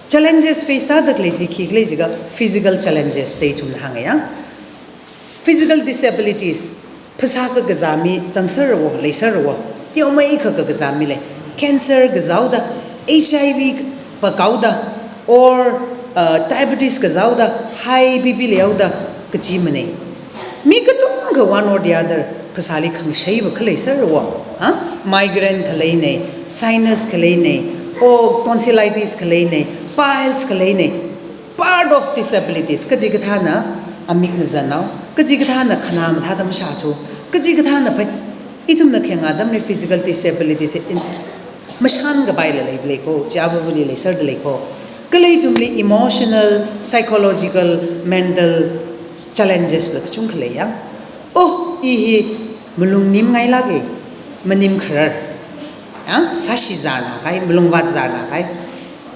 Challenges face sāda khalei chi khikhala jiakha physical challenges da ithumna hānga ya. Physical disabilities, phasā kakazā mi zangserra wo, leiserra wo, teomeikha kakazā mi lei. Cancer kazāhaoda, H I V pākhaoda, or, uh, diabetes kazāhaoda, high B P leihaoda, kaji manei. Mi katongkha one or the other, phasāli khangasheiva khaleiserra wo, ha? Migraine khaleinei, sinus khaleinei, o tonsillitis khaleinei, piles khaleinei. Part of disabilities, kachikathāna amik ngazanhao, kachikathāna khanā mathāda mashāthu, kachikathāna phai, ithumna khayang atamli physical disabilities in, mashan kapaila leidalei ko, chi avāvali leiserdalei ko. Kala ithumli emotional, psychological, mental challenges la kachungkha lei ya. Oh, i hi malung nimngailāka, manim kharar. Ya, sāshi zārnākai, malung vāt zārnākai.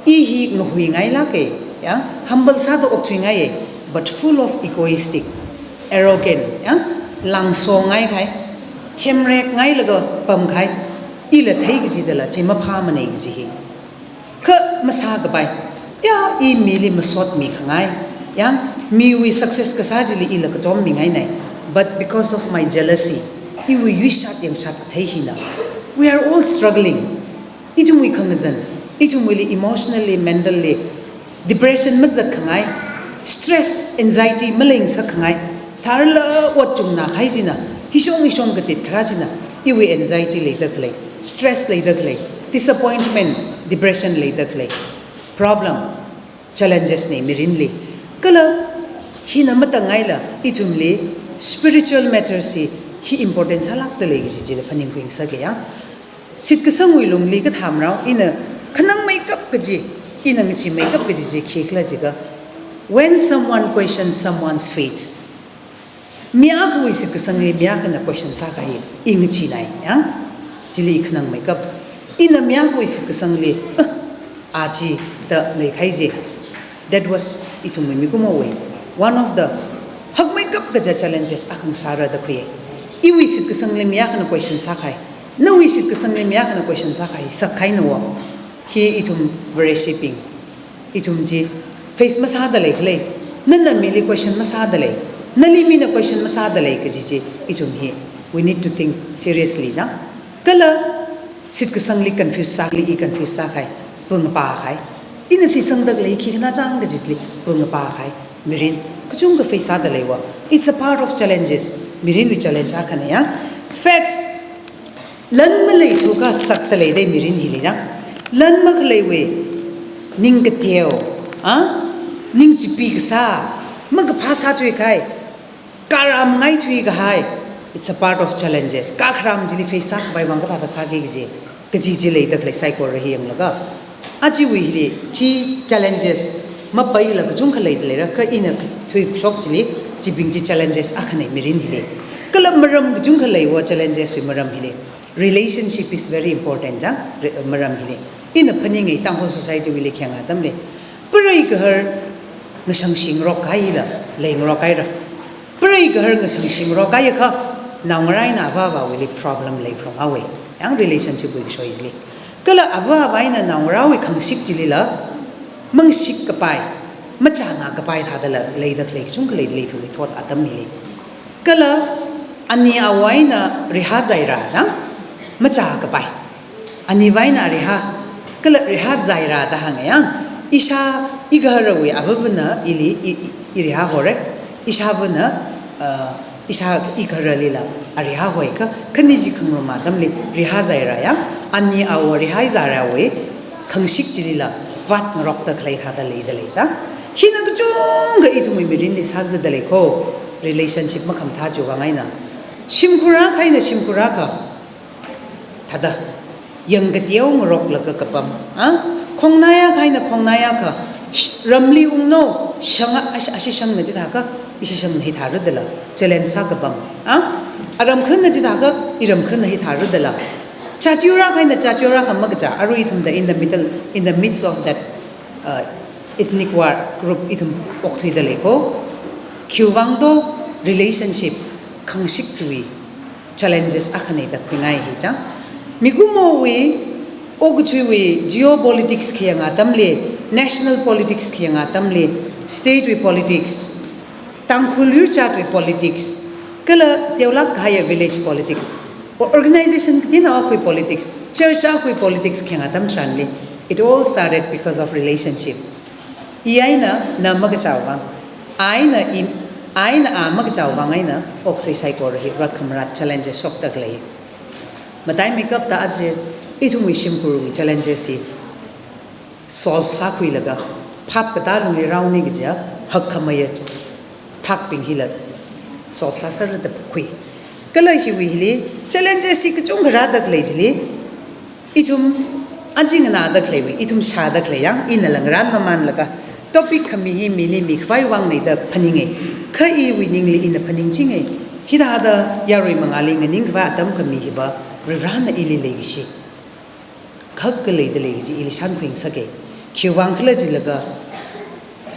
I hi ngahuingailāka, ya, humble sāda okthuingaiya, but full of egoistic, arrogant, ya, langsongai khai, themrekngailaga pamkhai, ila thei kajidala chi maphāmanei kaji hi. Kha masākapai, ya, i mili masotmi khangai, ya, miwui success kasā chili ila katommingainei, but because of my jealousy, iwui yuishat yangshat kathei hina. We are all struggling. Ithumwui khangazan, ithumwuili emotionally, mentally, depression mazat khangai, stress, anxiety maleingasak khangai, tharla ot chungnākahai china, hishong hishong katit kharā china, iwui anxiety leida khalei, stress leida khalei, disappointment, depression leida khalei, problem, challenges nei mirinli. Kala, hina matangaila, ithumli, spiritual matters hi, hi important sālākdalei kaji chila phaningkhui ngasaka ya. Shitkasangwui lungli kathāmrao, ina khanangmeikap kaji, ina ngacheemeikap kaji chi khikhala jiakha, when someone questions someone's faith, mi akhawui shitkasangli mi akhana question sākahai, i ngacheena ya, chili i khanangmeikap. Ina mi akhawui shitkasangli, ah, a chi da leikahai chi. That was ithumwui mikumowui one of the hakmeikap kaja challenges akha ngasāra da khuiya. Iwui shitkasangli mi akhana question sākahai, nawui shitkasangli mi akhana question sākahai, sākahaina wo. Hi ithum Vareshibing, ithum chi face masādalei khalei, nana mili question masādalei, nali mina question masādalei kaji chi, ithum hi, we need to think seriously, ja. Kala, Shitkasangli confuse sāli, i confuse sākahai, pungpākahai. Ina shitsangda khalei khikha na chang kajili pungpākahai. Mirin kachungkha face sāda leiya. It's a part of challenges. Mirinwui challenge akhana ya. Facts. Lan maleithu kasakta leida mirin hili ya. Lan makhaleiwui ning kateo, a? Ning chipi kasā, makaphā sāthuikahai, karam ngaithuikahai. It's a part of challenges. Kakharam chili face sākhavai vang kathāda sāki kaji, kaji chi leida khalei saikora hi yanglaga, achiwui hili chi challenges mapaila kachungkha leida leira, kha ina thuishok chili, chibing chi challenges akhana mirin hili. Kala maram kachungkha leiya challenges wui maram hili. Relationship is very important, jang, re-, maram hili. Ina phaninga Tangkhul society wuili khayang atamli. Preigaharna shangshing rok kaila, leng rok kaira. Preigaharna shangshing rok kaiakha, naongarā eina avā avāwuili problem leiphalunga wui. Yang relationship wui kashoi chili. Kala avā avā eina naongarāwui khangashik chilila, mangashik kapai, machānga kapai thāda la, leida khalei kachungkha leida lei ithumwui thot atam hili. Kala ani avā eina rihā zaira, jang, machā kapai. Ani avā eina rihā, kala rihā zaira da hānga ya. Ishā, igaharawui avāvana ili, i, i, i rihā hora. Ishāvana, uh, ishā igaharalila arihā hoikha, khani chi khangarum atamli rihā zaira ya. Ani avā rihā zairawui khangashik chilila vātngarokda khalei thāda leida lei ya. Hina kachungkha ithumwui mirinli sāzada lei ko, relationship makhamathā chiwui vang eina. Shimkhur akha eina shimkhur akha thāda yang kateo ngaroklaga kapam, a? Khongnaia akha eina khongnaia akha, sh-, ramli ungno, shanga, ash-, ashishangna chithākha, ishishangna hithāra dala, challenge sākapam, a? Aram khanna chithākha, iram khanna hithāra dala. Jāt yur akha eina jāt yur akha makachā, arui ithumda in the middle, in the midst of that, uh, ethnic war group ithum okthuida lei ko. Khiwui vang do relationship khangashik chiwui challenges akhana da khuingai hi chang. Mikumowui, okathuiwui geopolitics khayang atamli, national politics khayang atamli, state wui politics, Tangkhul yurjatwui politics, kala teolāk kahaiya village politics, o-, organization kateonao akhawui politics, church akhawui politics khayang atam tharanli, it all started because of relationship. I eina na makachāwui vang, a eina i, a eina a makachāwui vang eina okathui saikora hi rat khamarat challenges shokda khalei. Mataimeikapta aja ithumwui shimkhurwui challenges hi solve sākhuilaga, phap katā lungli raoni kaja hakkhameiya thakbing hila solve sāserda khui. Kala hiwui hili challenges hi kachungkha rāda khalei chili, ithum aja nganāda khaleiwui, ithum shāda khalei yang, ina langran mamanlaga, topic khami hi mili mikhavai vangna da phaninga. Kha iwui ningli ina phaningchinga. Hithāda yarui mangāli nganingkhavai atam khami hiva, Varivarana ili leikashi khak khalei da lei kaji ili shānkhui ngasaka. Khiwui vang khala jilaga,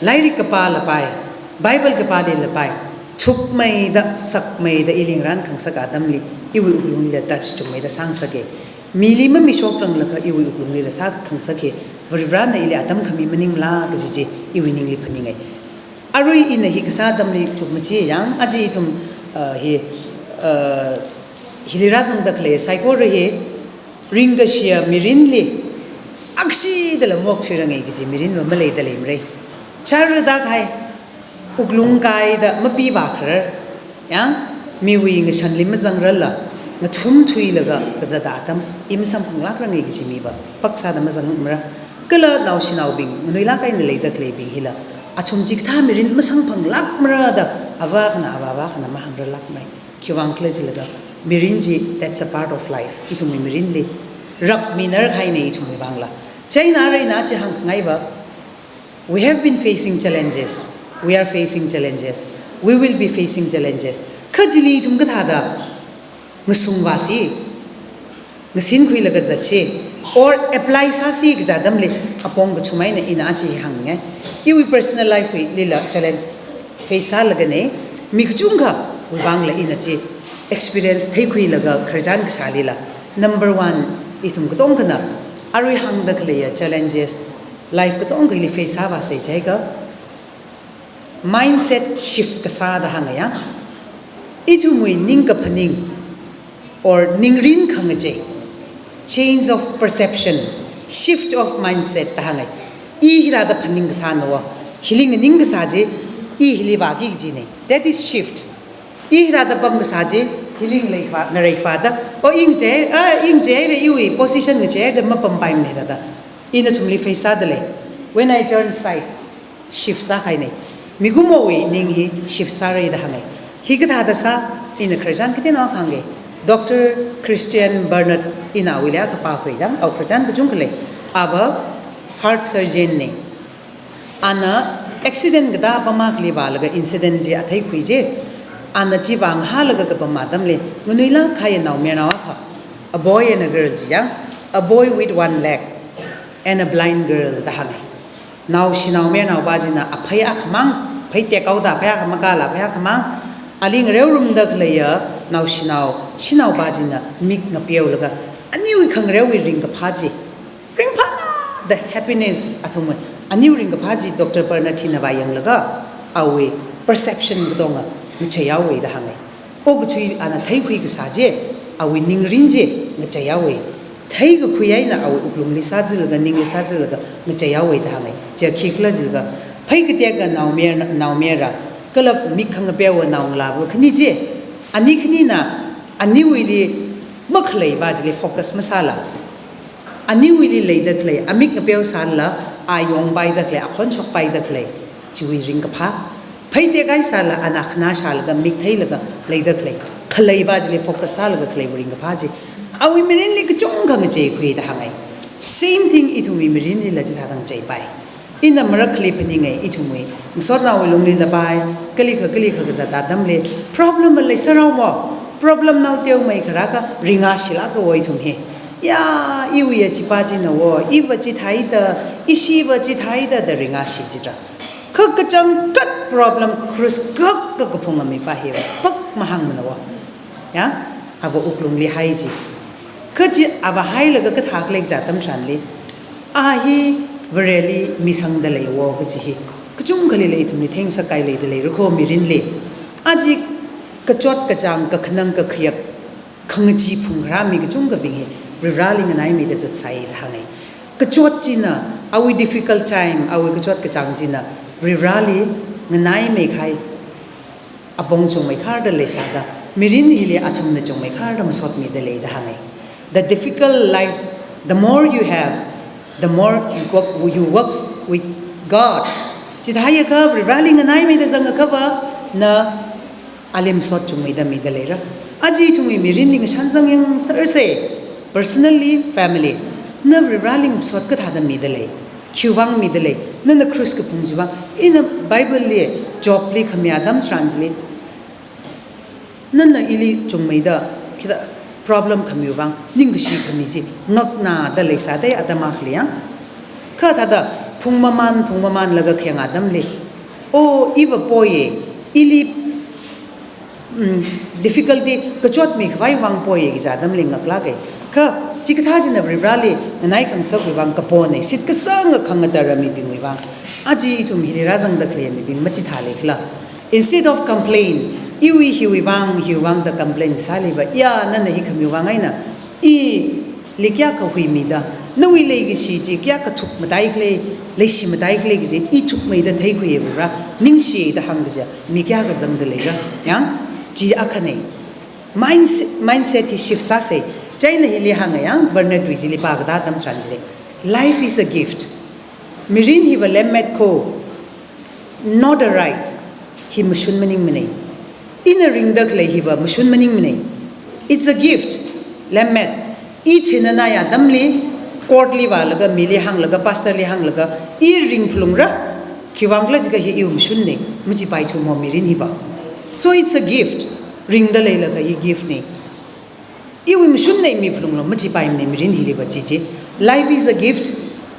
lairik kapā lapai, Bible kapāli lapai, thukmeida, sakmeida ili ngaran khangasak atamli, iwui wuklungli touch chungmeida sāngasaka. Mili mamishokranglaga iwui wuklungli la sākhangasaka. Varivarana ili atam khami maningla kaji chi iwui ningli phaninga. Arui ina hi kasā atamli chukmaja yang, aja ithum, uh, hi, uh, hili rāzangda khalei saikora hi, ringkashiya mirinli, akshidala maokthuiranga kaji mirinva maleida leimara. Chara da khai, wuklung kaida mapi vākharar, yang, miwui ngashanli mazangrarla, ngathumthuilaga kazata atam, i masamphanglākranga kaji miva, paksāda mazangmara. Kala naoshinaobing, nganuilāk eina leida khaleibing hila, athum chikathā mirin masamphanglākmara da, avā akhana, avāvā akhana mahāngrarlākmara. Khiwui vang khala jilaga, mirin chi, that's a part of life. Ithumwui mirinli rakminar kahaina ithumwui vangla. Chieina arui ina chi hāngngaiva, we have been facing challenges. We are facing challenges. We will be facing challenges. Kha chili ithum kathāda ngasungvāsi, ngasinkhuilaga zatsi, or apply sāsi kaja atamli apong kachumaina ina aja hi hāngngai. Iwui personal life wuilila challenge face sālagana, mi kachungkhawui vangla ina chi experience theikhuilaga khararchan kashālila. Number one, ithum katongkhana arui hāngda khaleiya challenges, life katongkhali face sāvāsei jiakha, mindset shift kasāda hāngaya. Ithumwui ningkaphaning or ningrin khangachei change of perception, shift of mindset da hāngai. I hithāda phaning kasāna wo, hili nganing kasā chi, i hili vāki kajina. That is shift. I hithāda pam kasā chi, hili ngalei khavā, ngarei khavāda, o i ngachei, a, i ngacheira, iwui position ngacheira mapampaimana da da. Ina nathumli face sāda lei. When I turn side, shift sākahaina. Mikumowui ning hi shift sāra da hāngai. Hi kathāda sā, ina khararchan kateonao hāngga. Doctor Christiaan Barnard ina awuili kapākhui chang, awui khararchan kachungkha lei. Ava heart surgeon na. Ana accident katā pam akhali vālaga incident chi atheikhui chi. Ana chi vāngahālaga kapam atamli, nganuilāk kahai naomayarnao akha, a boy and a girl chi chang, a boy with one leg and a blind girl da hāngai. Naoshinao mayarnaopa china aphei akhamang, phei tekhaoda phei akha makāla phei akhamang, ali ngareorumda khaleiya naoshinao, shanaopa china mik ngapeolaga, aniwui khangareowui ringkaphā chi, ringphāna, the happiness athumwui, aniwui ringkaphā chi Doctor Barnard hina vāyanglaga, awui perception katonga ngacheihaowa da hāngai. Okathui ana theikhui kasā chi, awui ningrin chi ngacheihaowa. Theikakhui eina awui wuklungli sāzālaga, ningli sāzālaga ngacheihaowa da hāngai. Chi khikhala jilaga, phei katekha naomayar, naomayara, kala mik khangapeowa naongalāva khani chi, ani khanina, aniwuili makhaleipa chili focus masāla, aniwuili leida khalei, amik ngapeo sālala, a yongpaida khalei, akhon shokpaida khalei, chiwui ringkaphā. Phei tekahai sālala, ana khanā shālaga, mik theilaga leida khalei, khaleipa chili focus sālaga khaleiwui ringkaphā chi, awui mirinli kachungkha ngacheikhui da hāngai. Same thing ithumwui mirinlila chithāda ngacheipai. Ina marakhali phaninga, ithumwui ngasotnaowui lungli lapai, kalikha kalikha kazat atamli, problem maleisārao mo, problem nao teomeikha rākha ringashilāka wo ithum hi. Ya, iwui ya chipa china wo, iva chithāda, ishiva chithāda da ringashi chitra. Kha kachangkhat problem krus kak kakaphunga mipa hi pak mahāngmana wo. Ya, ava wuklungli hai chi. Kha chi ava hailaga kathā khalei kaja atam tharanli, a hi Vareli misangda lei wo kaji hi kachungkhali lei, ithumli theingasak kahai leida leira kho mirinli. Aja kachot kachāng, kakhanang kakhayak, khangachee phungrā mi kachungkhabing hi Varivarāli nganaimeida zatsai da hāngai. Kachot china, awui difficult time, awui kachot kachāng china Varivarāli nganaimeikahai apong chungmeikharda leisāda, mirin hili achumna chungmeikharda masotmida lei da hāngai. The difficult life, the more you have, the more you work, you work with God. Chithāakha Varivarāli nganaimeida zangakhava, na ali masot chungmeida mida leira. Aja ithumwui mirinli ngashan zangyangsersa, personally, family, na Varivarāli ngasot kathāda mida lei, khiwuivang mida lei, nana krus kaphung chiwuivang. Ina Bible li, Job li khami atam tharan chili, nana ili chungmeida, khida problem khamiwuivang, ningkashi khami chi ngakna da leisāda atam akhali ya. Kha thāda phungmamān, phungmamānlaga khayang atamli, o, iva poiya, ili, mm, difficulty kachot mikhavai vang poiya kaja atamli ngaklāka. Kha chikathā china Varivarāli nganai khangasakwui vang kapona, shitkasanga khangatara mibingwui vang. Aja ithum hili rāzangda khalei mibing machithālei khala. Instead of complain, iwui hiwui vang, hiwui vang da complain sāliva, ya, nana hi khamiwuivang eina ili kayākha huimida, nawui leikashi chi kayākha thukmatai khala, leishi matai khala kaji i thukmeida theikhuiya Varivarā, ningshiya da hāngda kaja mi kayākha zangda leira. Yang, chi akhana. Mindset, mindset hi shift sāsa. Chieina hili hānga yang, Bernard wui chili pākatā atam tharan chili, life is a gift. Mirin hiva lemmet kho, not a right. Hi mashun maningmana. Ina ringda khalei hiva mashun maningmana. It's a gift. Lemmet. I thinanai atamli, court li vālaga, mili hānglaga, pastor li hānglaga, i ringphalungra, khiwuivang khala jiakha hi iwui mashunna, machipaithu mo mirin hiva. So it's a gift. Ringda leilakha hi gift na. Iwui mashunna, mi phalunglu, machipaimana mirin hiliva chi chi. Life is a gift,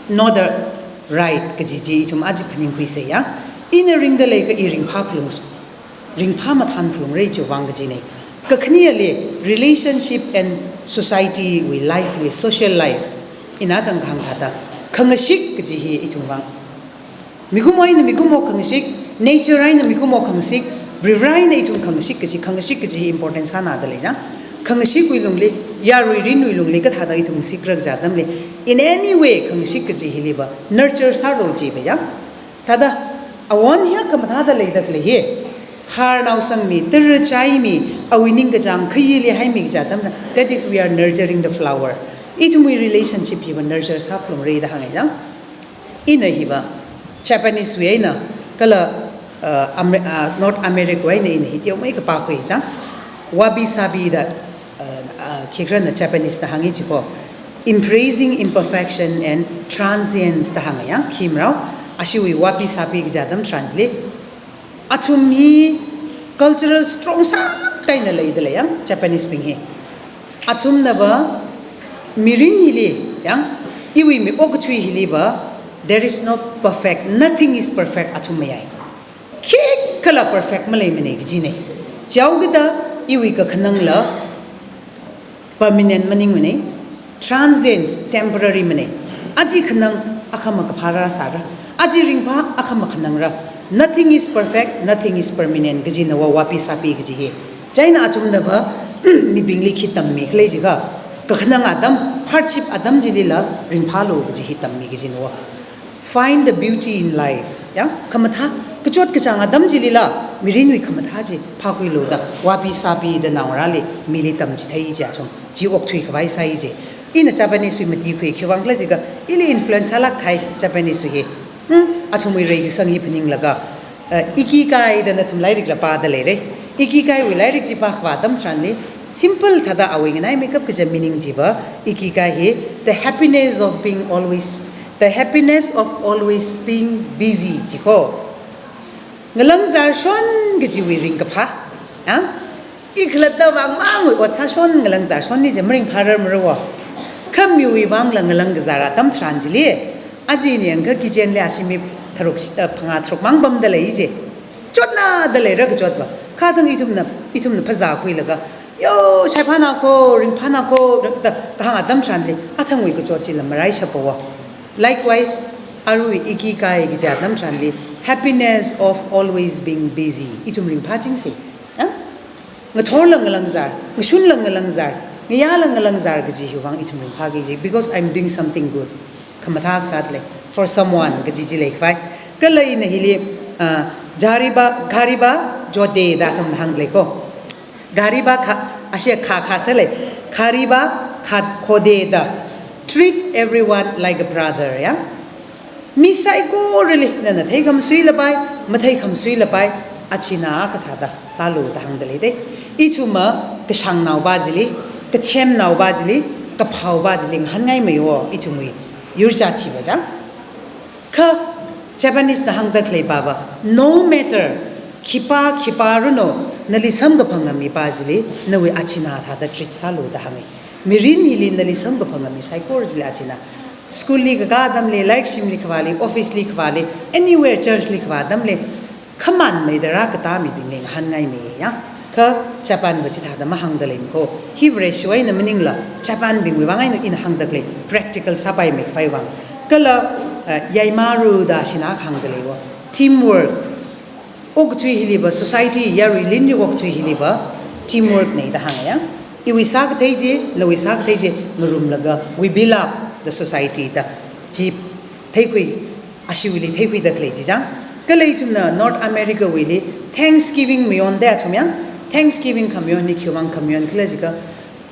not a right, kaji chi ithum aja phaningkhuisa ya. Ina ringda leikha i ringphā phalung, ringphā mathān phalungra chiwuivang kajina. Kakhaneli, relationship and society wui life li, social life, ina thang kahāng thāda, khangashik kaji hi ithumwuivang, mikumo eina mikumo khangashik, nature eina mikumo khangashik, Varivarā eina ithum khangashik kaji, khangashik kaji hi important sānada lei chang. Khangashikwui lungli, yarui rinwui lungli kathāda ithum sikra kaja atamli, in any way khangashik kaji hiliva nurture sālu jiva yang. Thāda, awon hiya khamathāda leida khalei hi. Harnao sangmi, tara chaimi, awui ningkachāng khayili haimi kaja atamna, that is, we are nurturing the flower. Ithumwui relationship hiva nurture sāphalungra da hānga yang. Ina hiva Japanese wui eina, kala, uh, Amer-, uh, North America wui eina ina hi teomeikha pākhui chang. Wabi sabi da, uh, uh, khikharana Japanese na hāngi chiko. Embracing imperfection and transience da hānga yang, khi marao. Ashiwui wabi sabi kaja atam tharanli, athum hi cultural strong sālāk eina leida lei yang, Japanese bing hi. Athumnava mirin hili yang, iwui mi okathui hiliva, there is no perfect, nothing is perfect athum mayai. Khikhala perfect maleimana kajina. Chihaokida iwui kakhanangla permanent maningmana, transience, temporary mana. Aja khanang akhama kaphā rāsāra, aja ringphā akhama khanangra. Nothing is perfect, nothing is permanent kajina wa wabi sabi kaji hi. Chieina athumnava mibingli khi tammi khala jiakha, kakhanang atam, hardship atam chilila ringphālu kaji hi tammi kajina wa. Find the beauty in life. Ya, khamathā, kachot kachāng atam chilila mirinwui khamathā chi phākhuilu da, wabi sabi da naongarāli mili tamchithei chi athum, chi okthui khavai sāi chi. Ina Japanese wui mati khui khiwui vang khala jiakha, ili influence sālāk kahai Japanese wui hi. Hmm, athumwui reikasang hi phaninglaga, uh, Ikigai da nathum lairikla pāda leira. Ikigai wui lairik chi pākhavā atam tharanli, simple thāda awui nganaimeikap kaja meaning chiva, Ikigai hi, the happiness of being always, the happiness of always being busy, chiko. Ngalāngzārshon kajiwui ringkaphā. Ha? Ikhalatta vang mangwui ot sāshon, ngalāngzārshon ni chi maringphārar mara wa. Kha miwui vangla ngalāng kazār atam tharan chili, aja ini yangkha kitchenli ashimi tharuk, eh, phangā tharuk mang pamda lei chi. Chotnada leira kachotva. Kha thang ithumna, ithumna phazā khuilaga, yo, shaiphāna kho, ringphāna kho, da kahāng atam tharanli, athangwui kachot chila maraishappa wa. Likewise, aruiwui Ikigai kaja atam tharanli, happiness of always being busy. Ithum ringphāchingsa. Ha? Ngathorla ngalāngzār, ngashunla ngalāngzār, ngayāla ngalāngzār kaji hiwui vang ithum ringphāki kaji, because I'm doing something good. Khamathā sāda lei, for someone kaji chi leikhavai. Kala ina hili, ah, jariba, gariba jode da athumna hāngda lei ko. Gariba kha, ashi kha kha sālei. Gariba kha khode da. Treat everyone like a brother, ya. Mi saikorali, nana theikhamasuilapai, matheikhamasuilapai, achina kathāda sālu da hāngda lei de. Ithumva kashāngnaopa chili, kachemnaopa chili, kaphaopa chili ngahānngaimei wo, ithumwui yur jat hiva chang. Kha Japanese na hāngda khaleipa va, no matter khipā khipā runo, nali samkaphang ngamipa chili, nawui achina thāda treat sālu da hāngi. Mirin hili nali samkaphang ngami saikora chili achina. School li kakā atamli, lairik shimli khavāli, office li khavāli, anywhere, church li khavā atamli, khamānmeida rākatā mibingli ngahānngaimei ya. Kha Japan va chithāda mahāngda lei ko. Hi Vareshiwui eina maningla, Japan bingwui vang eina ina hāngda khalei, practical sāpaimei khavai vang. Kala, eh, yaimaru da ashina hāngda lei wo. Teamwork. Okathui hiliva, society, yaruirinli okathui hiliva, teamwork na da hānga ya. Iwui sākathei chi, nawui sākathei chi, ngarumlaga, we build up the society da. Chi theikhui, ashiwuili theikhuida khalei chi chang. Kala ithumna North America wuili, Thanksgiving mayonda athum ya. Thanksgiving khamayon hi khiwui vang khamayon khala jiakha,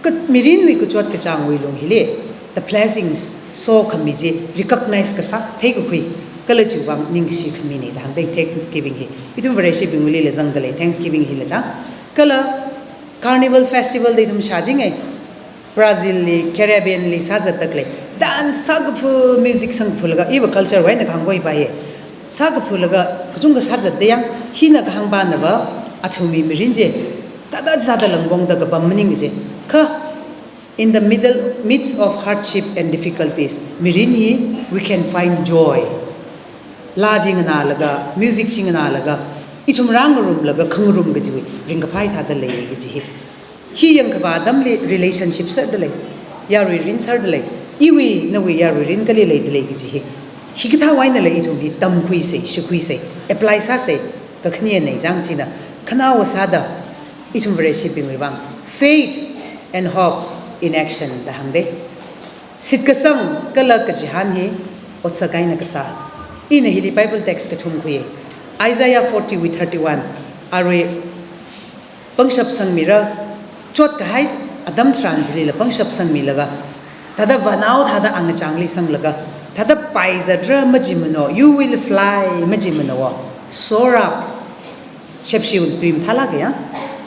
ka-, mirinwui kachot kachāngwui lung hili, the blessings, sokhami chi recognize kasā, theikakhui, kala chiwui vang ningkashi khamina da hāngda Thanksgiving hi. Ithum Vareshibingwuilila zangda lei Thanksgiving hila chang. Kala Carnival Festival da ithum shāchinga, Brazil li, Caribbean li sāzatda khalei. Dance sākapha, music sangkaphalaga, iva culture wui eina kahāng koi pa hi. Sākaphalaga, kachungkha sāzatda yang, hina kahāngpanava, athumwui mirin chi, tada sāda langpongda kapam maning chi. Kha, in the middle, midst of hardship and difficulties, mirin hi, we can find joy. Laa chi nganālaga, music chi nganālaga, ithum rāngarumlaga khangarum kajiwui ringkaphā thāda lei kaji hi. Hi yangkhavā atamli relationship sāda lei, yaruirin sāda lei, iwui nawui yaruirin kali leida lei kaji hi. Hikathāwui einala ithum hi tamkhuisa, shikhuisa, apply sāsa, kakhanena chang china, khanaowa sāda, ithum Vareshibingwui vang, faith and hope, in action da hāngda. Shitkasang kala kachihān hi otsak eina kasā. Ina hili Bible text kathum khuiya. Isaiah forty wui thirty-one. Arui pangshap sangmira, chotkahai atam tharan chilila pangshap sangmilaga, thāda vānao thāda angachāngli sanglaga, thāda paizatra majimano, you will fly majimano, soar up. Shepshi wui tui mathālāka ya.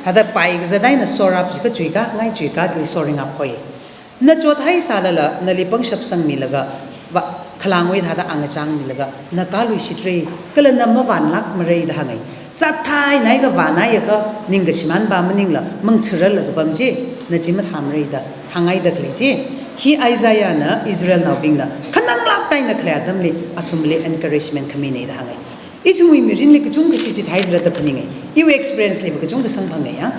Thāda paikazat eina soar up jiakha chuikāngai, chuikā chili soaring up hoi. Na chothaisālala, nali pangshap sangmilaga, va, khalangwui thāda angachāngmilaga, na kāluishitra, kala na mavānlākmara da hānga. Zathai nai kavānai akha, ningkashimān pa maningla, mangchirala kapam chi, na chi mathāmara da hāngaida khalei chi. Hi Isaiahna Israelnaobingna khananglāk eina khalei atamli, athumli encouragement khamina da hānga. Ithumwui mirinli kachungkha shichin haira da phaninga. Iwui experience liva kachungkha samphanga ya.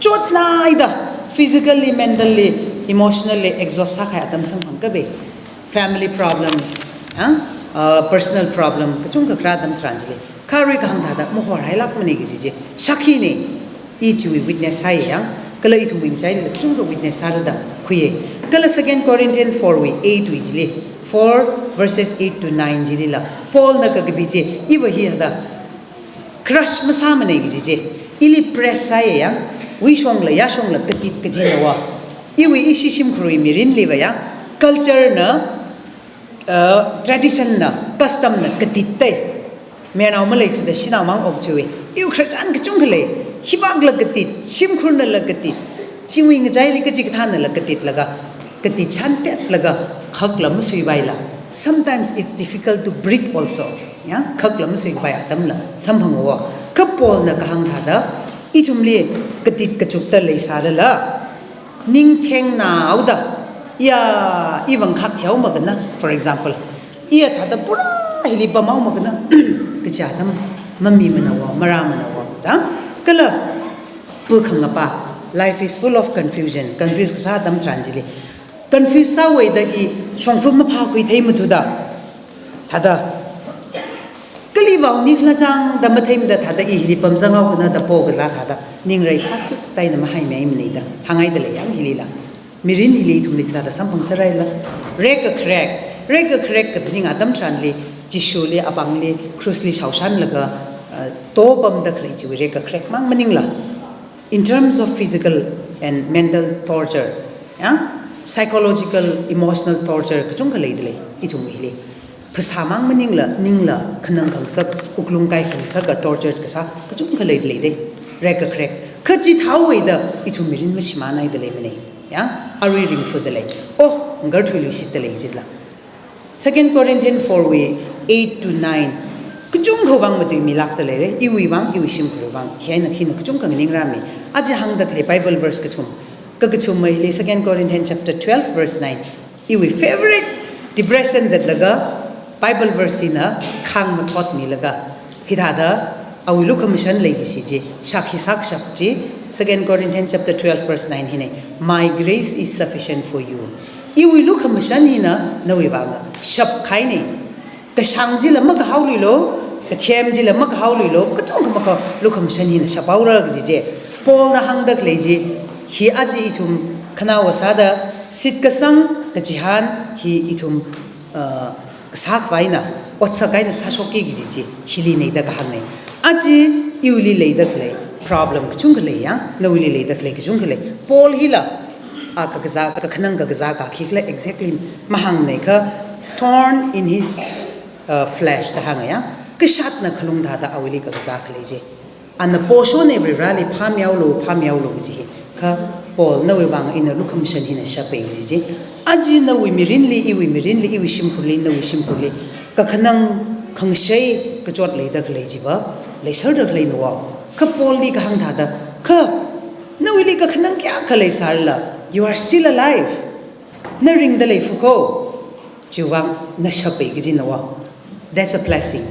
Chotnaida, physically, mentally, emotionally exhaust sākahai atam samphang kabe. Family problem, ha? Uh, personal problem, kachungkha kharā atam tharan chili. Kha arui kahāng thāda mahorhailākmana kaji chi. Shākhina, i chiwui witness sāya ya. Kala ithumwui ngachaili kachungkha witness sāra da khuiya. Kala Second Corinthians four wui eight wui chili, four verses eight to nine chilila, Paulna kakapi chi, iva hi thāda crush masāmana kaji chi, ili press sāya ya, wuishongla, yāshongla, katit kajina wa. Iwui ishi shimkhurwui mirinliva ya, culture na, uh, tradition na, custom na katit tai. Mayarnao maleithuda shanao mang okthuwa. Iwui khararchan kachungkha lei, hivākla katit, shimkhurnala katit, chiwui ngachaili kachikathānala katitlaga, katit shantetlaga, khakla masuipaila. Sometimes it's difficult to breathe also. Ya, khakla masuipai atamla samphanga. Kha Paulna kahāng thāda, ithumli katit kachukta leisālala, ningthengnaoda, ya, ivang khak thihaomakana, for example, iya thāda pura hili pamhaomakana, kachi atam mamimana wa, maramana wa, da? Kala, pu khangapa, life is full of confusion, confuse kasā atam tharan chili. Confuse sāhaida i shongfa maphākhui theimathuda, thāda, kali vāuni khala chang da matheimada thāda i hili pamzanghaokana da po kazā thāda, ningrei khasuk taina mahaimeimana da hāngaida lei ya hilila. Mirin hili ithumli thāda samphang sāraila. Rekkakharek, rekkakharek kaphaning atam tharanli, Jishuli apāngli, cross li shaoshanlaga, uh, topamda khalei chiwui rekkakharek mang maningla. In terms of physical and mental torture, ya, psychological, emotional torture, kachungkha leidalei, ithum hili. Phasā mang maningla, ningla, khanang khangasak, wuklung kai khangasaka torture kasā, kachungkha leidalei dei, rekkakharek. Kha chithāhaida, ithum mirin mashimānhaida leimana, ya, arui ringphudalei. Oh, ngarthuiluishitdalei jitla. Second Corinthians four wui eight to nine. Kachungkhawui vang matuimilākda leira, iwui vang, iwui shimkhurwui vang, hi eina khina kachungkha nganingrāmi. Aja hāngda khalei Bible verse kachum. Kha kachum mai hili Second Corinthians chapter twelve verse nine. Iwui favorite, depression zatlaga Bible verse hina khāng mathotmilaga. Hithāda, awui lukhamashan leikashi chi, shākhi sākashap chi, Second Corinthians chapter twelve verse nine hina, "My grace is sufficient for you." Iwui lukhamashan hina nawui vang shapkahaina. Kashāng chila makahaoluilu, kathem chila makahaoluilu, kachungkha makha lukhamashan hina shaphaora kaji chi. Paulna hāngda khalei chi, hi aja ithum khanaowa sāda, shitkasang kachihān hi ithum, uh, kasākhavai eina, otsak eina sāshokki kaji chi, hili neida kahāngna. Aja iwuili leida khalei problem kachungkha lei ya, nawuili leida khalei kachungkha lei. Paul hila, a kakazā, kakhanang kakazā ka khikhala exactly mahāngna kha, thorn in his, uh, flesh da hānga ya. Kashatna khalung thāda awuili kakazā khalei chi. Ana poshona Varivarāli phāmihaolu, phāmihaolu kaji hi. Kha Paul nawui vang ina lukhamashan hina shapai kaji chi. Aja nawui mirinli, iwui mirinli, iwui shimkhurli, nawui shimkhurli. Kakhanang khangashei kachot leida khalei chiva, leiserda khaleina wa. Kha Paulli kahāng thāda, kha nawuili kakhanang kayākha leisālala, you are still alive. Na ringda leifa kho. Chiwui vang na shapai kajina wa. That's a blessing.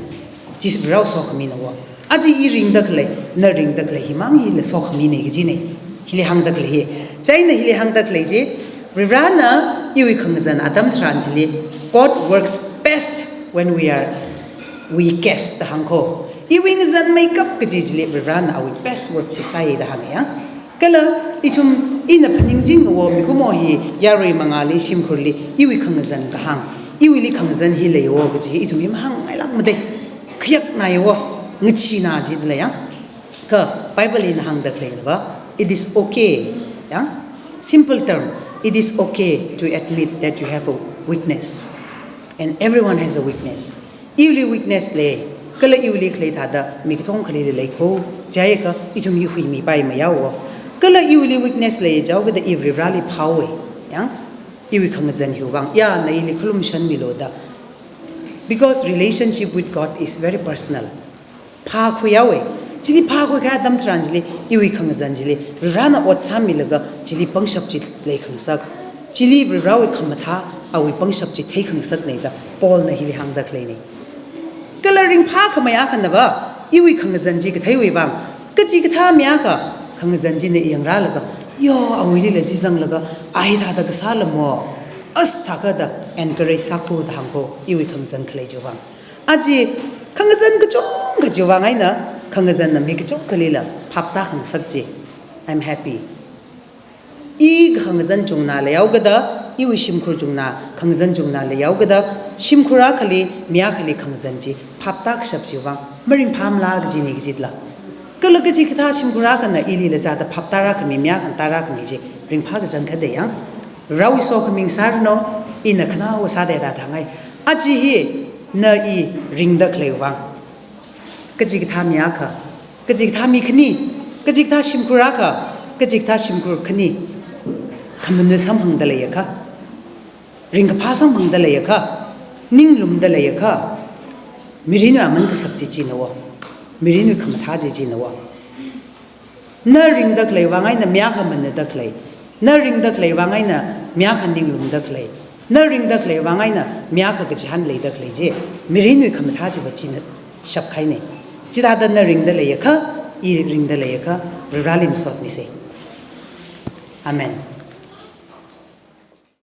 Chi Varewui sokhamina wa. Aja i ringda khalei, na ringda khalei himang hila sokhamina kajina. Hili hāngda khalei hi. Chieina hili hāngda khalei chi, Varivarāna iwui khangazan atam tharan chili, God works best when we are weakest da hāng kho. Iwui ngazanmeikap kaji chili Varivarāna awui best work chi sāya da hānga ya. Kala ithum Ina phaningchingwo mikumo hi yarui mangāli shimkhurli iwui khangazan kahāng, iwuili khangazan hi leiwo kaji ithum hi mahāngngailākmade. Khayaknaiwo, ngachina jida lei yang. Kha Bible ina hāngda khalei nava, it is okay, yang. Simple term, it is okay to admit that you have a weakness. And everyone has a weakness. Iwuili weakness lei, kala iwuili khalei thāda mi katongali leikho, jiakha ithum hi huimipai mayāwo. Kala iwuili weakness lei jihaokida i Varivarāli phāhaowe, yang. Iwui khangazan hiwui vang, ya, na ili khalumshanmilu da. Because relationship with God is very personal. Phākhuihaowe. Chili phākhui kahai atam tharan chili, iwui khangazan chili, Varivarāna ot sāmilaga, chili pangshap chi leikhangasak. Chili Varivarāwui khamathā, awui pangshap chi theikhangasakne da Paulna hili hāngda khaleine. Kala ringphākhamei akhanava, iwui khangazan chi katheiwui vang, kachikathā mi akha khangazan china yangrālaga, yo, awuilila chi zanglaga, a hithāda kasālamo, as thākha da encourage sākho da hāngkho, iwui khangazan khalei chiwui vang. Aja khangazan kachungkha chiwui vang eina, khangazanna mi kachungkhalila phaptākhangasak chi. I'm happy. I khangazan chungna leihaokida, iwui shimkhur chungna, khangazan chungna leihaokida, shimkhur akhali, mi akhali khangazan chi phaptākashap chiwui vang maringphāmala kajine kajila. Kala kachikathā shimkhur akhana ilila zāda phaptārākhami, mi akhana tārākhami chi ringphā kachangkhatda yang. Varivarāwui sokhami ngasāranu, ina khanaowa sāda da thāngai. Aja hi na i ringda khaleiwui vang, kachikathā mi akha, kachikathā mi khani, kachikathā shimkhur akha, kachikathā shimkhur khani khamana samphangda leiakha, ringkaphā samphangda leiakha, ninglumda leiakha, mirinwui aman kasak chi chinawo, mirinwui khamathā chi chinawo. Na ringda khaleiwui vang eina mi akha manada khalei. Na ringda khaleiwui vang eina mi akha ninglumda khalei. Na ringda khaleiwui vang eina mi akha kachihān leida khalei chi, mirinwui khamathā chiva china shapkahaine. Chithāda na ringda leiakha, i ringda leiakha, Varivarāli masotmise. Amen.